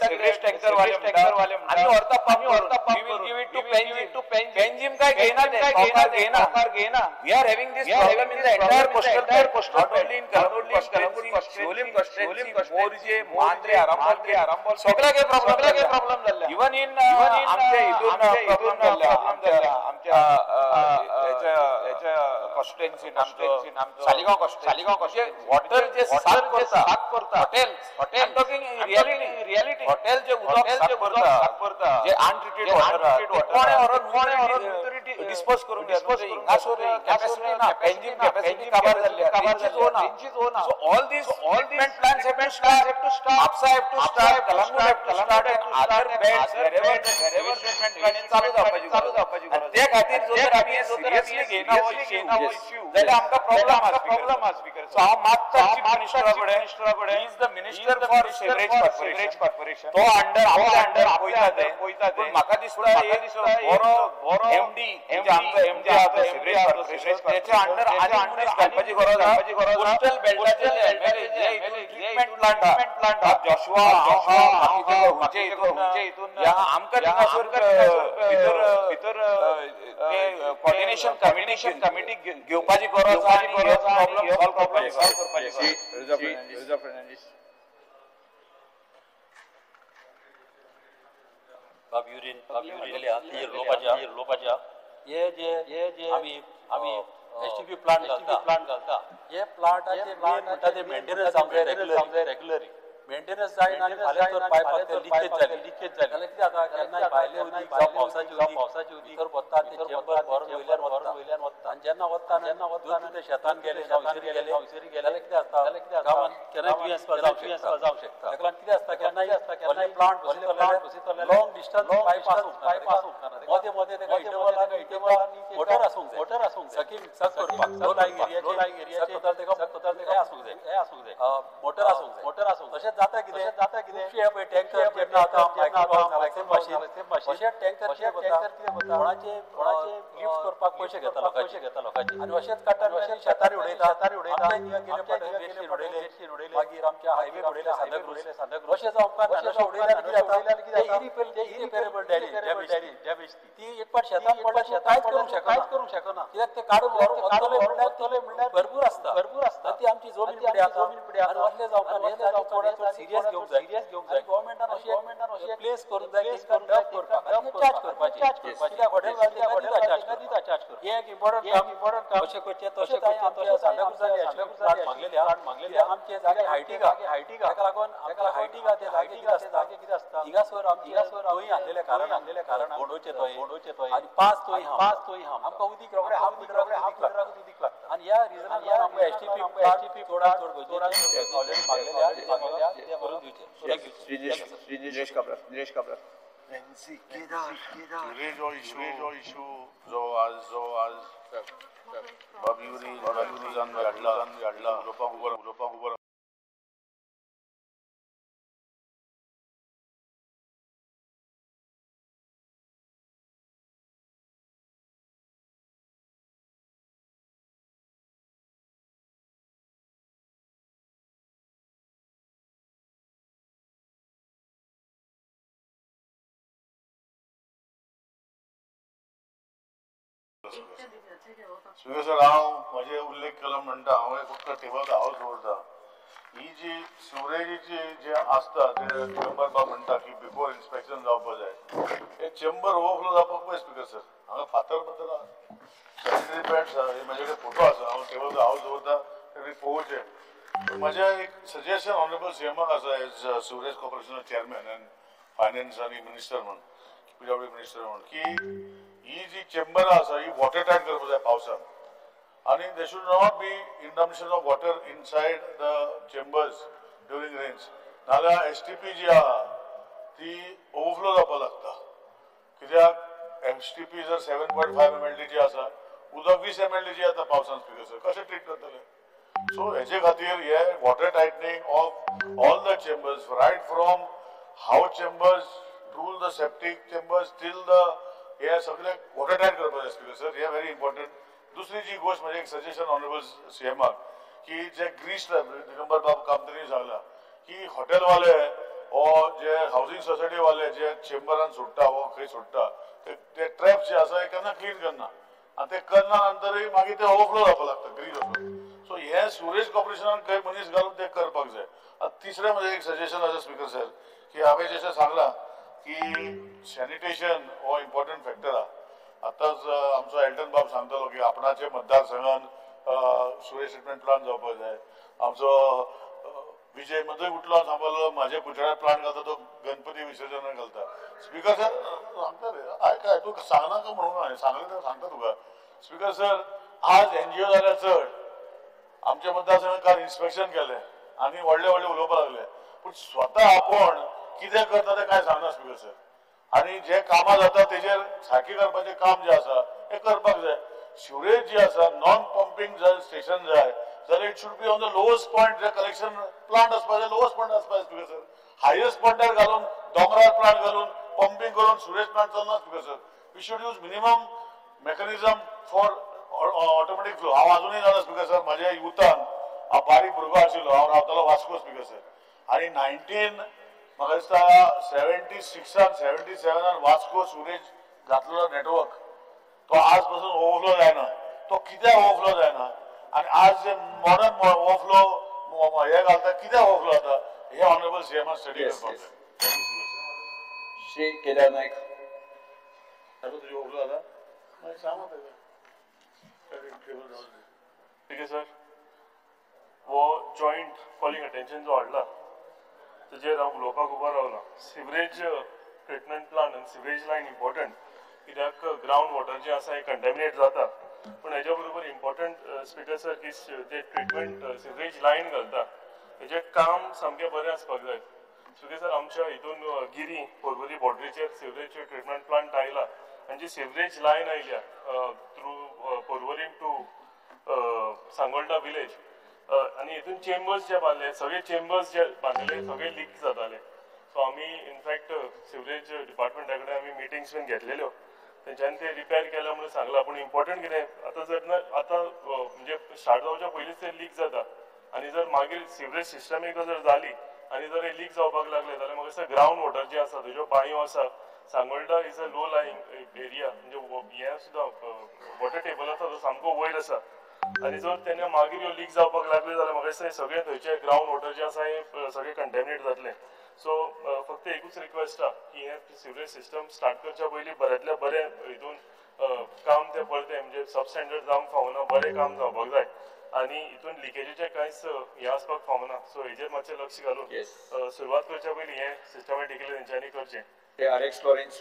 सिवरेज टँकर वाले आमी व्हरता pump we will give it to Panjim काय घेयना. We are having this problem in the entire coastal not only in Calangute Siolim constituency, Morjim, Mandrem, Arambol सगळ्याक problem जाल्ले. Even in आमचे हितून प्रॉब्लेम जाल्ले आमच्या कॉन्स्टिट्युएन्सी सालिगांव कॉन्स्टिट्युएन्सी वॉटर जे साफ करता hotel talking reality hotel जे उदक साफ करता जे अनट्रीटेड वॉटर कोणे व्हरून डिस्पोज करून हांगासर कॅपॅसिटी ना, पेंजीम कॅपॅसिटी काबार जाल्ली तेंची zone. So all these treatment plants have to start, Mapusa have to start, Calangute have to start and other beds wherever treatment plant चालू जावपाची गरज. ते खातीर जर आमी सिरियसली घेयना हो इश्यू जाल्यार आमकां प्रॉब्लेम आसा स्पीकर. सो हांव मागता चीफ मिनिस्टरा कडेन, he is the minister for sewerage corporation, तो अंडर वयता ते. पूण म्हाका दिसता एक बरो एमडी आमचो एमडी आसा सिवरेज कॉर्पोरेशन तेच्या अंडर आनी मनीस घालपाची गरज आसा. कोस्टल बेल्टाचे ट्रीटमेंट प्लांट आहा जोशुआ हितून आमकां थिंगासर भितर कोऑर्डिनेशन कमिटी घेवपाची गरज आसा. प्रॉब्लेम सॉल्व करपाची गरज. बाब युरीन लोपाच्या हे जे आमी एसटीपी प्लांट घालता हे प्लांटाचे मेन म्हणटा ते मेंटेनन्स आमचे रेग्युलरी मेंटेनन्स जायना आनी फाल्यां तर पायपाक ते लिकेज जाली जाल्यार कितें जाता केन्नाय भायलें उदीक जावं पावसाचें उदीक भितर वता तें चेंबर भरून वयल्यान वता आनी जेन्ना वता ते शेतान गेले जाल्यार कितें आसता गांवांत केन्नाय दुयेंस जावंक शकता. ताका लागून कितें आसता केन्नाय प्लांट लॉंग डिस्टन्स पायप आसूंक मदें मदें तेका इंटरवल मोटर आसूंक जाय सक करपाक लो लायिंग एरियाचे तेका आसूंक जाय मोटर आसूंक जाय. तशेंच जाता कितें खुबशे पळय टँकर जेन्ना आतां मायक्रो मशीन अशे टँकर कितें कोणाचे लिफ्ट करपाक पयशे घेता लोकांचे आनी अशेंच काडटा शेतारी उडयता उडयले मागीर आमच्या हायवे उडयले सांताक्रूज अशें जावं आमकां इरिपेरेबल डॅमेज ती एक पाट शेतान पडल्या कांयच करूंक शकना कित्याक ते काडून व्हरतले म्हणल्यार भरपूर आसता ती आमची जमीन पडया आनी असलें जावपाक सिरियस घेवंक जाय गव्हर्मेंटान अशें प्लेस करूंक जाय डंप करपाक चार्ज करपाची कित्याक हॉटेल चार्ज करप हें एक इम्पॉर्टंट काम अशें करचें तशें सांताक्रुजान मागलेले आमचे जागे हायटीक ताका लागून आमकां हायटीक ते जागे कितें आसता थिंगासर तोय आसलेले कारण बोंडोचे तोय आनी 5 तोय आमकां उदीक रोखडें हाफ मिटराक उदीक लागता आनी ह्या रिजनान आमकां एसटीपी चडांत चड गरजेचें ऑलरेडी मागलेले करून दिवचें. श्री निलेश काब्राल. सिवरेज इशू जो आज बाब युरी हाडला उलोवपाक उबो स्पीकर सर, हांव म्हजे उल्लेख केलो म्हणटा हांव फक्त टेबल हांव दवरता. ही जी सिवरेजीची जे आसता ते चेंबर बाब म्हणटा की बिफोर इन्स्पेक्शन जावपाक जाय, हे चेंबर ओवरफ्लो जावपाक पळय स्पीकर सर. हांगा फातर सॅनिटरी पॅड्स आसा, हे म्हजे कडेन फोटो आसा, हांव टेबल हांव दवरता ते पळोवचें. म्हजें एक सजेशन ऑनरेबल सीएमाक आसा as sewerage corporation chairman and finance आनी मिनिस्टर म्हूण, पीडब्ल्यू मिनिस्टर म्हूण, की ही जी चेंबरां आसा ही वॉटर टायट करपाक जाय पावसान आनी there should not be indumption of water inside the chambers during rains. नाजाल्यार एस टी पी जी आहा ती ओवरफ्लो जावपाक लागता. कित्याक एस टी पी जर 7.5 MLD जी आसा, उदक 20 MLD जी येता पावसान स्पीकर सर, कशें ट्रीट करतले? सो हेजे खातीर हे water tightening of all the chambers right from house chambers to the septic chambers till the हे सगळे वॉटर टायट करपाक जाय स्पीकर सर, हे व्हेरी इम्पॉर्टंट. दुसरी जी गोश्ट म्हणजे एक सजेशन ऑनरेबल सीएमाक की जे ग्रीस दिगंबर बाब कामतींनी सांगला की हॉटेलवाले वो जे हावसिंग सोसायटी वाले जे चेंबरान सोडटा वो खंय सोडटा ते ट्रॅप जे आसा हे केन्ना क्लीन करना आनी ते करना नंतरूय मागीर ते ओवरफ्लो जावपाक लागता ग्रीस ओवरफ्लो. सो हे सिवरेज कॉर्पोरेशनान खंय मनीस घालून ते करपाक जाय. आनी तिसरें म्हणजे एक सजेशन आसा स्पीकर सर की हांवें जशें सांगलां की सॅनिटेशन हो इम्पॉर्टंट फॅक्टर आहा. आतांच आमचो एल्टन बाब सांगतालो की आपणाचे मतदारसंघान सिवरेज ट्रिटमेंट प्लांट जावपाक जाय. आमचो विजय मदय उठलो सांगलो म्हाजे कुचाळ्यार प्लांट घालता तो गणपती विसर्जनाक घालता. स्पीकर सर सांगता रे आयक काय तूं सांगनाका म्हणून हांवें सांगलें जाल्यार सांगता तुका. स्पीकर सर आज एनजीओ जाल्यार चड आमच्या मतदारसंघान काल इन्स्पेक्शन केलें आनी व्हडले व्हडले उलोवपाक लागले, पूण स्वता आपूण कितें करता तें कांय सांगना स्पीकर सर. आनी जे कामां जाता तेजेर सारकें करपाचें काम जें आसा तें करपाक जाय. सिवरेज जी आसा नॉन पंपींग जर स्टेशन जाय जाल्यार it should be on the lowest point, J collection plant आसपा जाय लोवस्ट पॉयंट आसपा जाय स्पीकर सर. हायस्ट पॉयंटार घालून दोंगरार प्लांट घालून पंपींग करून सिवरेज प्लांट चलना speaker sir. We should use minimum mechanism for automatic flow. हांव आजुनूय जाणा स्पीकर सर, म्हज्या युथान हांव बारीक भुरगो आशिल्लो, हांव रावतालो वास्को स्पीकर सर, आनी 19 म्हाका दिसता 76 77 वास्को सिवरेज घातलेलो नेटवर्क तो आज पासून ओवरफ्लो जायना. तो कित्याक ओवरफ्लो जायना आनी आज जे मॉडर्न ओवरफ्लो हे घालता कित्याक ओवरफ्लो जाता हे ऑनरेबल सीएमान स्टडी करपाक जाय. श्री केदार नायक. तुजी ओवरफ्लो जाता मागीर सांग. ठीक आहे सर, हो जॉयंट कॉलिंग अटेन्शन जो हाडला तेजेर हांव उलोवपाक उबो रावला. सिवरेज ट्रिटमेंट प्लांट आनी सिवरेज लायन इम्पॉर्टंट कित्याक ग्रावंड वॉटर जें आसा हें कंटेमिनेट जाता, पूण हेज्या बरोबर इम्पॉर्टंट स्पीकर सर की जे ट्रिटमेंट सिवरेज लायन घालता हेजें काम सामकें बरें आसपाक जाय. स्पीकर सर आमच्या हितून Giri Porvorim बॉर्डरीचेर sewerage treatment plant आयला आनी जी सिवरेज लायन आयल्या through Porvorim to Sangolda village आनी हितून चेंबर्स जे बांदले सगळे चेंबर्स जे बांदले सगळे लीक जाताले. सो आमी इनफॅक्ट सिवरेज डिपार्टमेंटा कडेन आमी मिटिंग्स बीन घेतलेल्यो तेंच्यांनी ते रिपेर केल्या म्हणून सांगलां. पूण इम्पॉर्टंट कितें आतां जर ना आतां म्हणजे स्टार्ट जावच्या पयलींच ते लीक जाता आनी जर मागीर सिवरेज सिस्टम एकदां जर जाली आनी जर हे लीक जावपाक लागले जाल्यार म्हाका दिसता ग्रावंड वॉटर जे आसा थंयच्यो बांयो आसा, Sangolda is a low lying area, म्हणजे हें सुद्दां वॉटर टेबल आसा तो सामको वयर आसा आनी जर तेन्ना मागीर ह्यो लीक जावपाक लागले जाल्यार म्हाका दिसता सगळें थंयचें ग्रावंड वॉटर जें आसा हें सगळें कंटेमिनेट जातलें. सो फक्त एकूच रिक्वेस्ट आहा की हें सिवरेज सिस्टम स्टार्ट करच्या पयलीं बऱ्यांतल्या बरें हितून काम तें परतें म्हणजे सबस्टँडर्ड जावंक फावना, बरें काम जावपाक जाय आनी हितून लिकेजीचें कांयच हें आसपाक फावना. सो हेजेर मातशें लक्ष घालून सुरवात करच्या पयलीं हें सिस्टमॅटिकली तेंच्यांनी करचें. ते आलेक्स लॉरेन्स.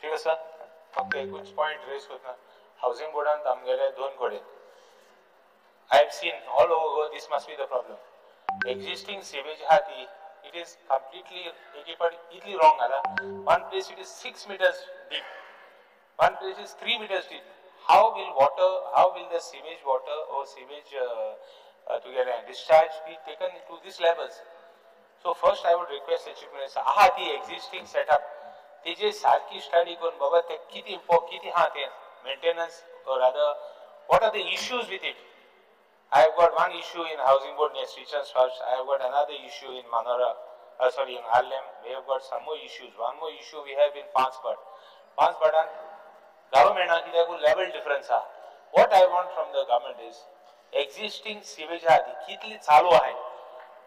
ठीक आसा, फक्त एकूच पॉयंट रेज करता. हावजींग बोर्डान आमगेले दोन कडेन I have seen all over Goa this must be the problem. Existing sewage आहा ती it is completely एक पाट इतली रॉंग घाला. One place it is 6 meters deep, one place is 3 meters deep. How will water, how will the sewage water or sewage together discharge be taken to these levels? So first I would request the Chief Minister, aha ती existing setup, तेजे सारकी study करून बाबा ते किती किती हा ते maintenance or rather what are the issues with it? I have got one issue in Housing Board near Srichand House. I have got another issue in Manora, sorry, in Harlem. We have got some more issues. One more issue we have in Pansbad. Pansbadan government कित्याक level difference आहा. What I want from the government is existing sewage आहा ती कितली चालू आहे,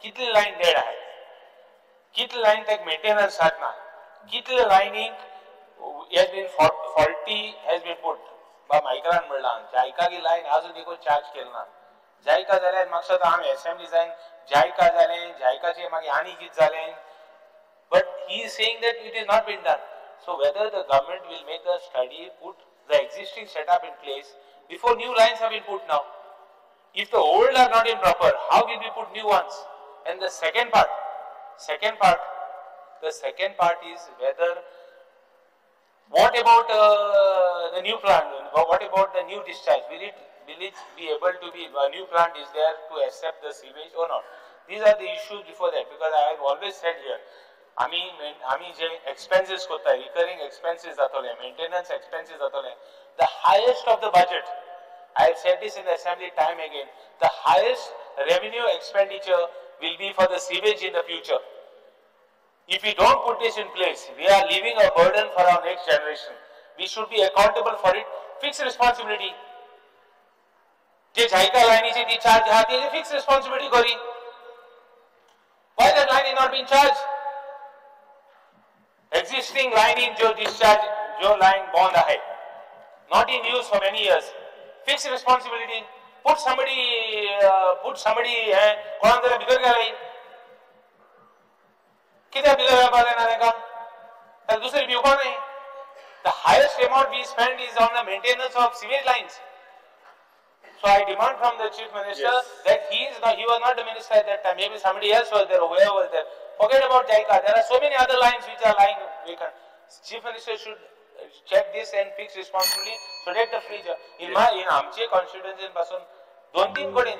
कितली line dead आहे, कितली लायन ताका मेंटेनन्स ना, कितले लायनीक has been faulty has been put. बा मायकलान म्हणलां जायका की लायन आजून देखून चार्ज केली ना. जायका जाल्यार म्हाका दिसता आमी एसेंब्ली जायन जायका जालें, जायकाचें मागीर आनी कितें जालें, but he is saying that it is not been done. So whether the government will make a study, put the existing setup in place before new lines have been put now. If the old are not in proper, how will we put new ones? And the second part, the second part is whether, what about the new plant? What about the new discharge? Will it be able to be, a new plant is there to accept the sewage or not? These are the issues before that, because I have always said here, आमी जे expenses करता, recurring expenses जातले, maintenance expenses जातले, the highest of the budget, I have said this in the assembly time again, the highest revenue expenditure will be for the sewage in the future. If we don't put this in place, we are leaving a burden for our next generation. We should be accountable for it. Fixed responsibility. जे जायका लायनीची ती charge आहा ती fixed responsibility curry. Why that line is not being charged? Existing line in जो discharge, जो line bond आहे, not in use for many years. Fixed responsibility. Put somebody है, कोणाक जाल्यार भितर घालय. कित्याक भितर घालपाक जायना तांकां? ताका दुसरी भिवपाक न्हय. The highest amount we spend is on the maintenance of sewage lines. So I demand from the Chief Minister that he was not the minister at that time. Maybe somebody else was there or whoever was there. Forget about JICA. There are so many other lines which are lying vacant. Chief Minister should check this and fix responsibility so that the future. In my in आमचे constituency पासून दोन तीन कडेन,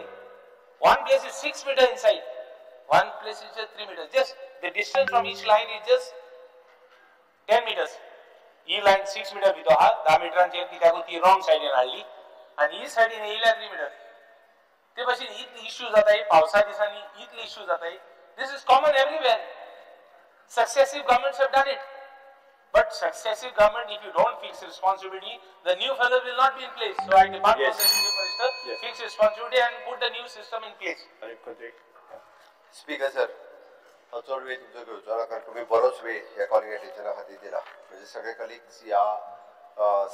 one place is 6 meters inside, one place is just 3 meters. Just the distance from each line is just 10 meters. He line 6 meter भितर आहा, 10 मिटरांचेर कित्याक ती wrong सायडीन हाडली आनी ही सायडीन येयल्या 3 मिटर. ते भाशेन इतली इश्यू जाताय पावसा दिसांनी, इतली इश्यू जाताय. This is common everywhere. Successive governments have done it. But successive government, if you don't fix responsibility, the new fellow will not be in place. So I demand from the Chief Minister, fix responsibility and put the new system in place. Speaker sir, हांव चड वेळ तुमचो घेवचो ना, कारण तुमी बरोच वेळ ह्या कॉलिंग अटेन्शना खातीर दिला. म्हणजे सगळे कलिग्स ह्या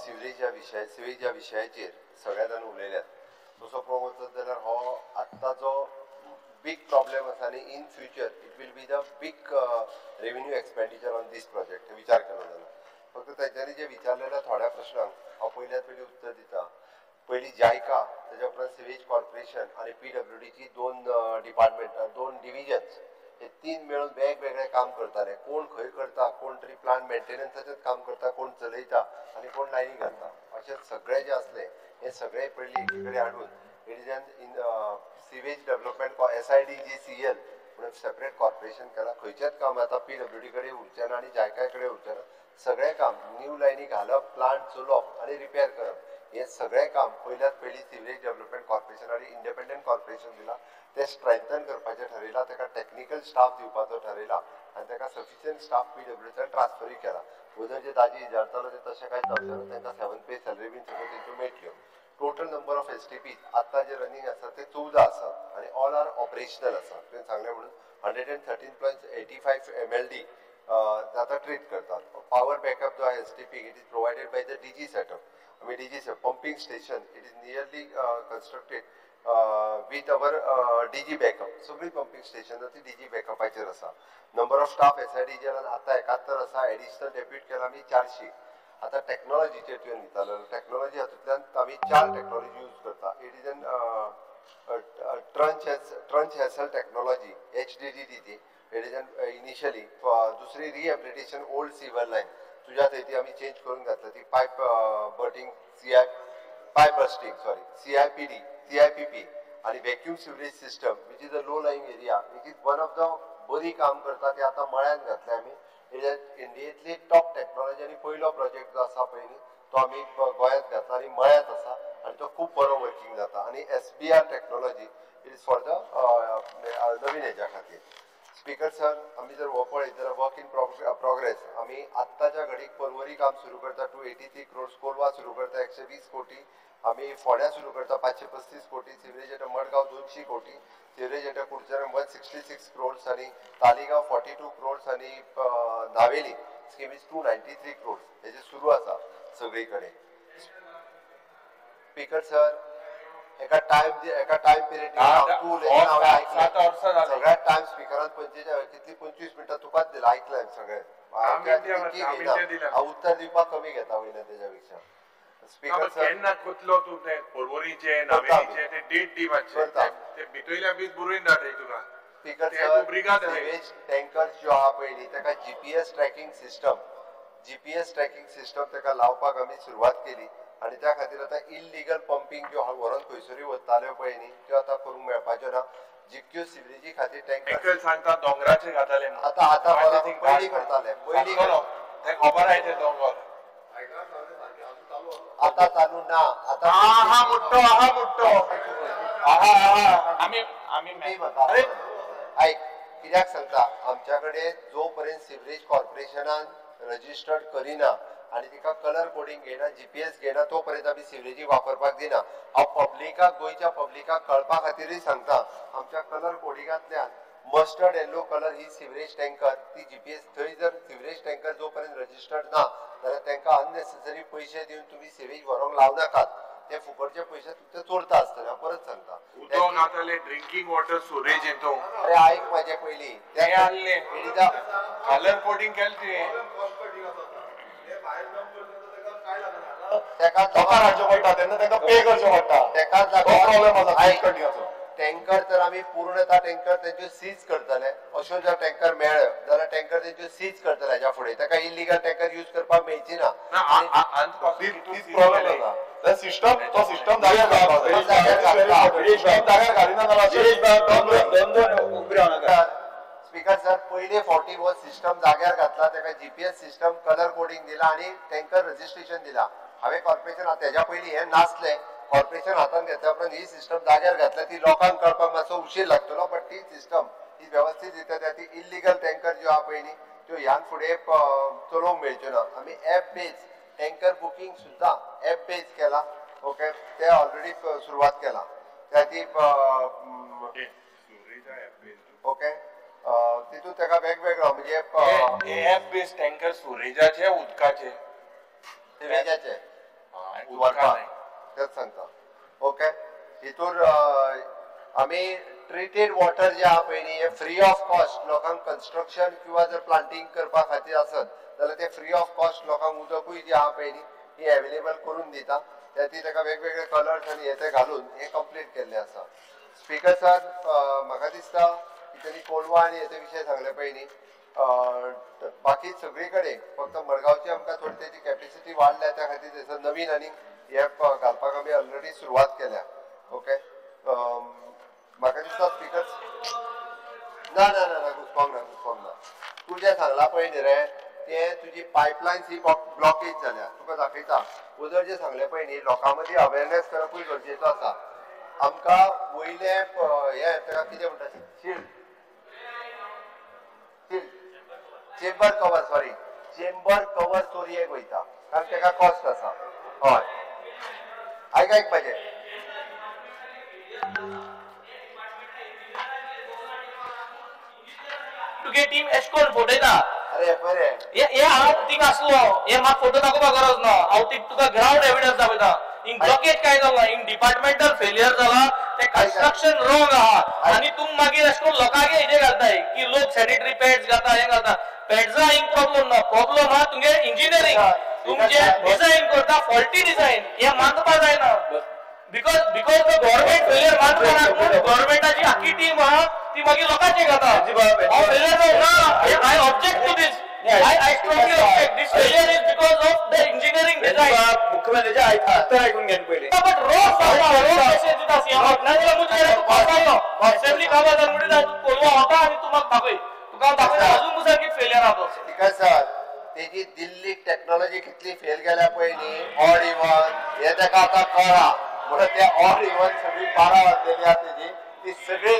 सिवरेज ह्या विशयाचेर सगळ्या जाण उलयल्यात. तसो पळोवंक वचत जाल्यार हो आत्ताचो बीग प्रॉब्लेम आसा आनी in future it will be the big revenue expenditure on this project. विचार केलो जाल्यार फक्त तांच्यांनी जे विचारलेल्या थोड्या प्रश्नांक हांव पयल्यात पयलीं उत्तर दिता. पयलीं जायका, ताच्या उपरांत सिवेज कॉर्पोरेशन आनी PWDची दोन डिपार्टमेंट, दोन डिविजन्स, हे तीन मेळून वेगवेगळे काम करताले. कोण खंय करता, कोण तरी प्लांट मेंटेनन्साचेच काम करता, कोण चलयता आनी कोण लायनी घालता, अशें सगळे जे आसले हे सगळे पयलीं एकी कडेन हाडून it is an in sewage development SIDGCL म्हणून सेपरेट कॉर्पोरेशन केलां. खंयचेंच काम आतां पीडब्ल्यूडी कडेन उरचें ना आनी जायकाय कडेन उरचें ना. सगळें काम न्यू लायनी घालप, प्लांट चलोवप आनी रिपेर करप हें सगळें काम पयल्यात पयलीं सिवरेज डेव्हलपमेंट कॉर्पोरेशन आनी इंडिपेंडंट कॉर्पोरेशन दिलां. तें स्ट्रेंथन करपाचें ठरयलां, ताका टॅक्निकल स्टाफ दिवपाचो ठरयला आनी ताका सफिशियंट स्टाफ पीडब्ल्यूडीच्यान ट्रान्सफरूय केला. वजन जे दाजी विचारतालो ते तशें कांय जावचें ना, तांकां 7 पे सॅलरी बीन सगळ्यो तेंच्यो मेळटल्यो. Total number of STPs आत्तां जे रनिंग आसा ते 14 आसात आनी ऑल are operational आसा. तुवें सांगलें म्हणून 113.85 MLD आतां ट्रीट करतात. पावर बॅकअप जो आहा STP it is provided by the DG setup. आमी DG pumping station it is nearly constructed with our DG backup. सगळीं पंपींग स्टेशनां ती डीजी बॅकअपाचेर आसा. नंबर ऑफ स्टाफ SIDGL आतां 71 आसा. एडिशनल डेप्यूट केला आमी 400. आतां टॅक्नॉलॉजीचेर तुवें विचारलें. टॅक्नॉलॉजी हातूंतल्यान आमी 4 टॅक्नॉलॉजी यूज करता. It is an trench HASL technology HDDT ती it is an initially. दुसरी रिहेबिलिटेशन ओल्ड सिवर लायन तुज्या थंय ती आमी चेंज करून घातल्या ती pipe bursting pipe bursting sorry CIPD CIPP आनी vacuum sewerage system which is a low lying area which is one of the बरी काम करता. ती आतां मळ्यान घातल्या आमी. इंडियेंतली टॉप टॅक्नॉलॉजी आनी पयलो प्रोजेक्ट जो आसा पळय न्ही तो आमी गोंयांत घातला आनी मळ्यांत आसा आनी तो खूब बरो वर्कींग जाता. आनी SBR technology it is for the नवीन हेज्या खातीर. स्पीकर सर, आमी जर हो पळयत जाल्यार वर्क इन प्रोग्रेस आमी आत्ताच्या घडीक पर्वरी काम सुरू करता 283 crores, Colva सुरू करता 120 कोटी, आमी फोंड्या सुरू करता 535 कोटी, सिवरेज एट मडगांव 200 कोटी, सिवरेज एट कुडचडें 166 crores आनी तालिगांव 42 crores आनी नावेली स्कीम is 293 crores हेजे सुरू आसा सगळी कडेन. स्पीकर सर, एका टायम पिरियड सगळ्या टायम स्पीकरान 25 मिनटां तुकाच दिला, आयकलें सगळें. हांव उत्तर दिवपाक कमी घेता वयल्यान तेज्या पेक्षा. स्पीकर सर, केन्ना कोतलो तूं ते पर्वरीचे नावेलीचे ते डेट दी मातशें, ते भितरल्या बीज बरोवन धाडय तुका. स्पीकर सर, सिवेज टँकर्स ज्यो आहा पयलीं ताका GPS tracking system ताका लावपाक आमी सुरवात केली आनी त्या खातीर आतां इलिगल पंपींग ज्यो व्हरोन खंयसरूय वताल्यो पळय न्ही त्यो आतां करूंक मेळपाच्यो ना. जितक्यो सिवरेजी खातीर टँकर सांगता दोंगराचेर घाताले आतां आतां पयलीं करताले, पयलीं ते खबर आहा ते दोंगर आतां चालू ना. आतां आहा मुट्टो आहा मुट्टो आहा आहा आमी आमी अरे आयक कित्याक सांगता, आमच्या कडेन जो पर्यंत सिवरेज कॉर्पोरेशनान रजिस्टर्ड करिना आनी तिका कलर कोडींग घेयना, GPS घेयना, तो पर्यंत आमी सिवरेजी वापरपाक दिना. हांव पब्लिकाक, गोंयच्या पब्लिकाक कळपा खातीरूय सांगता, आमच्या कलर कोडिंगांतल्यान मस्टर्ड येल्लो कलर ही सिवरेज टँकर ती GPS थंय जर सिवरेज टँकर जो पर्यंत रजिस्टर्ड ना जाल्यार तांकां अननेसेसरी पयशे दिवन तुमी सिवेज व्हरूंक लावं नाकात. ते फुकटचे पयशे तुमचे चोरता आसतले. हांव परत सांगता, उदक घाताले ड्रिंकींग वॉटर सिवरेज येतो. अरे आयक म्हाजें पयलीं, तें आहलें कलर कोडींग केलें तुवें. टँकर तर आमी पूर्णता टँकर तेंच्यो सीज करतले. अश्यो जर टँकर मेळ्ळ्यो जाल्यार टँकर तेंच्यो सीज करतले हेज्या फुडें. ताका इलिगल टँकर यूज करपाक मेळची ना. सिस्टम जाग्यार घालिना. स्पीकर सर, पयले फावटी हो सिस्टम जाग्यार घातला, ताका GPS system colour coding दिला आनी टँकर रजिस्ट्रेशन दिला. हांवें कॉर्पोरेशन तेज्या पयलीं हें नासलें. कॉर्पोरेशन हातान घेतल्या उपरांत ही सिस्टम जाग्यार घातल्या. ती लोकांक कळपाक मातसो उशीर लागतलो, बट ती सिस्टम ही वेवस्थीत रित्या त्या ती इलिगल टँकर ज्यो आहा पळय न्ही त्यो ह्यान फुडें चलोवंक मेळच्यो ना. आमी एप बेज टँकर बुकींग सुद्दां एप बेज केला. ओके, ते ऑलरेडी सुरवात केला त्या ती. ओके, तितून ताका वेगवेगळो म्हणजे एप बेज टँकर सुरेजाचे उदकाचे सिवरेजाचे व्हरपाक तेच सांगता. ओके, हितून आमी ट्रिटेड वॉटर जे आहा पळय न्ही हे फ्री ऑफ कॉस्ट लोकांक कन्स्ट्रक्शन किंवा जर प्लांटींग करपा खातीर आसत जाल्यार ते फ्री ऑफ कॉस्ट लोकांक उदकूय जे आहा पळय न्ही ही एवेलेबल करून दिता. त्या ती ताका वेगवेगळे कलर्स आनी हे ते घालून हे कंप्लीट केल्लें आसा. स्पीकर सर, म्हाका दिसता की तेणी कोलवा आनी हेचे विशय सांगले पळय न्ही, बाकी सगळी कडेन फक्त मडगांवची आमकां थोडी तेजी कॅपेसिटी वाडल्या, त्या खातीर थंयसर नवीन आनी हे घालपाक आमी ऑलरेडी सुरवात केल्या. ओके, म्हाका दिसता स्पीकर ना ना ना ना, घुसपाक ना, घुसपाक ना. तुजें सांगला पळय न्ही रे, ते तुजी पायपलायन्स ही ब्लॉकेज जाल्या, तुका दाखयता. उदर जे सांगले पळय न्ही, लोकां मदीं अवेरनेस करपूय गरजेचो आसा. आमकां वयले हे ताका कितें म्हणटा, shield shield chamber cover, sorry chamber cover चोरयेक वयता, कारण ताका कॉस्ट आसा. हय, आयक आयक म्हाजें. तुगे टीम एशकोन फोटयता. अरे बरें, हे हांव थिंग आसलो, हे म्हाका फोटो दाखोवपाक गरज ना, हांव ती तुका ग्रावंड एविडन्स दाखयता. हिंग ब्लॉकेज काय जाला, हिंग डिपार्टमेंटल फेलियर जाला, ते कन्स्ट्रक्शन रॉंग आहा. आनी तूं मागीर अशें करून लोकांक हेजे घालताय की लोक सॅनिटरी पॅड्स घालता, हें घालता. पॅड्सा हिंग प्रॉब्लम ना, प्रॉब्लम आहा तुमगे इंजिनियरींग, तुमचे डिझायन करता फॉल्टी डिझायन, हें मानपा जायना. Because because the government failure मानपा ना, गव्हर्मेंटाची आखी टीम आहा ती मागीर लोकांचे घाता. हांव फेलियर जावं ना, I object to this. I strongly object. This failure is because of the engineering design. मुख्यमंत्र्याचे उत्तर ऐकून घ्या पहिले. बट रोज रोज मेसेज दिता सीएमाक, नाजाल्यार मुजो तूं पावतालो असेंब्ली काबार जाल म्हणटा, तूं कोलवा वता आनी तूं म्हाका दाखय, तुका हांव दाखयता अजून मुसार कितें फेलियर आहा तो. स्पीकर सर, तेजी दिल्ली टॅक्नॉलॉजी कितली फेल गेल्या पळय न्ही, ऑड इवन हे ताका आतां कळ्ळां. म्हणून ते ऑड इवन सगळी 12 वाजलेली आहा तेजी, ती सगळी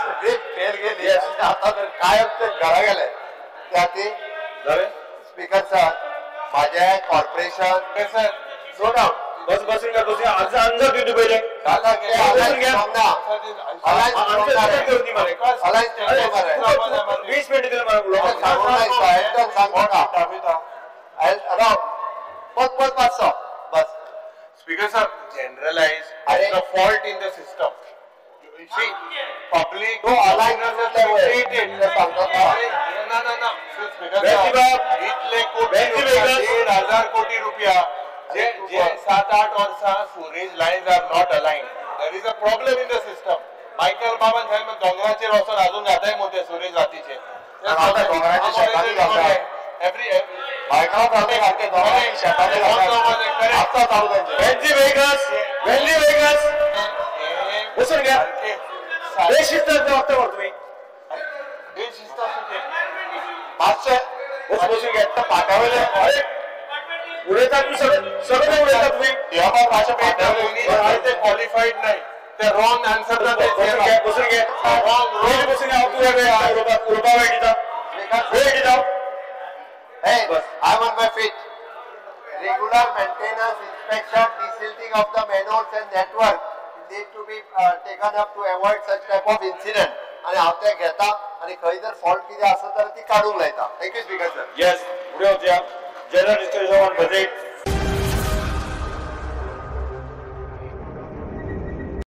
सगळी फेल गेली. आतां तर कायम ते घरा गेले. त्या खातीर स्पीकर सर, माझे कॉर्पोरेशन सर नो डाऊट. बस बसून घ्या, बसून आन्सर दिवं तूं पयलें. वीस मिनटं दिले मला. बस बस मातसो बस. Speaker sir, generalize the fault in the system. See, public no alliance created. ना ना ना, स्पीकर साहब, इतले कोटी 1,500 कोटी रुपया जे जे 7-8 वर्सां sewerage lines are not aligned. There is a problem in the system. Michael बाबान सांगलें दोंगराचेर वचून अजून जाताय मग ते सुरेज रातीचे. दोंगराचे शेतांनी घालता. एवरी बसून घ्या. बेशिस्त वागता मरे तुम्ही, बेशिस्त मातशें बसून घ्या. पाट्यावयले अरे उलयता तुम्ही, सगळं सगळं उलयता तुम्ही. ते क्वालिफाईड नाही, ते रॉंग आन्सर बसून घ्या, बसून घ्या, बसून घ्या. तूं उलोवपा वेळ दिता, वेळ दिता. Hey, I'm on my feet. Regular maintenance, inspection, desilting of the manholes and network need to be taken up to avoid such type of incident. आणि हांव ते घेता आणि खंय जर फॉल्ट कितें आसत जाल्यार ती काडूंक लायता. Thank you speaker sir. Yes, फुडें वचया. General discussion on budget.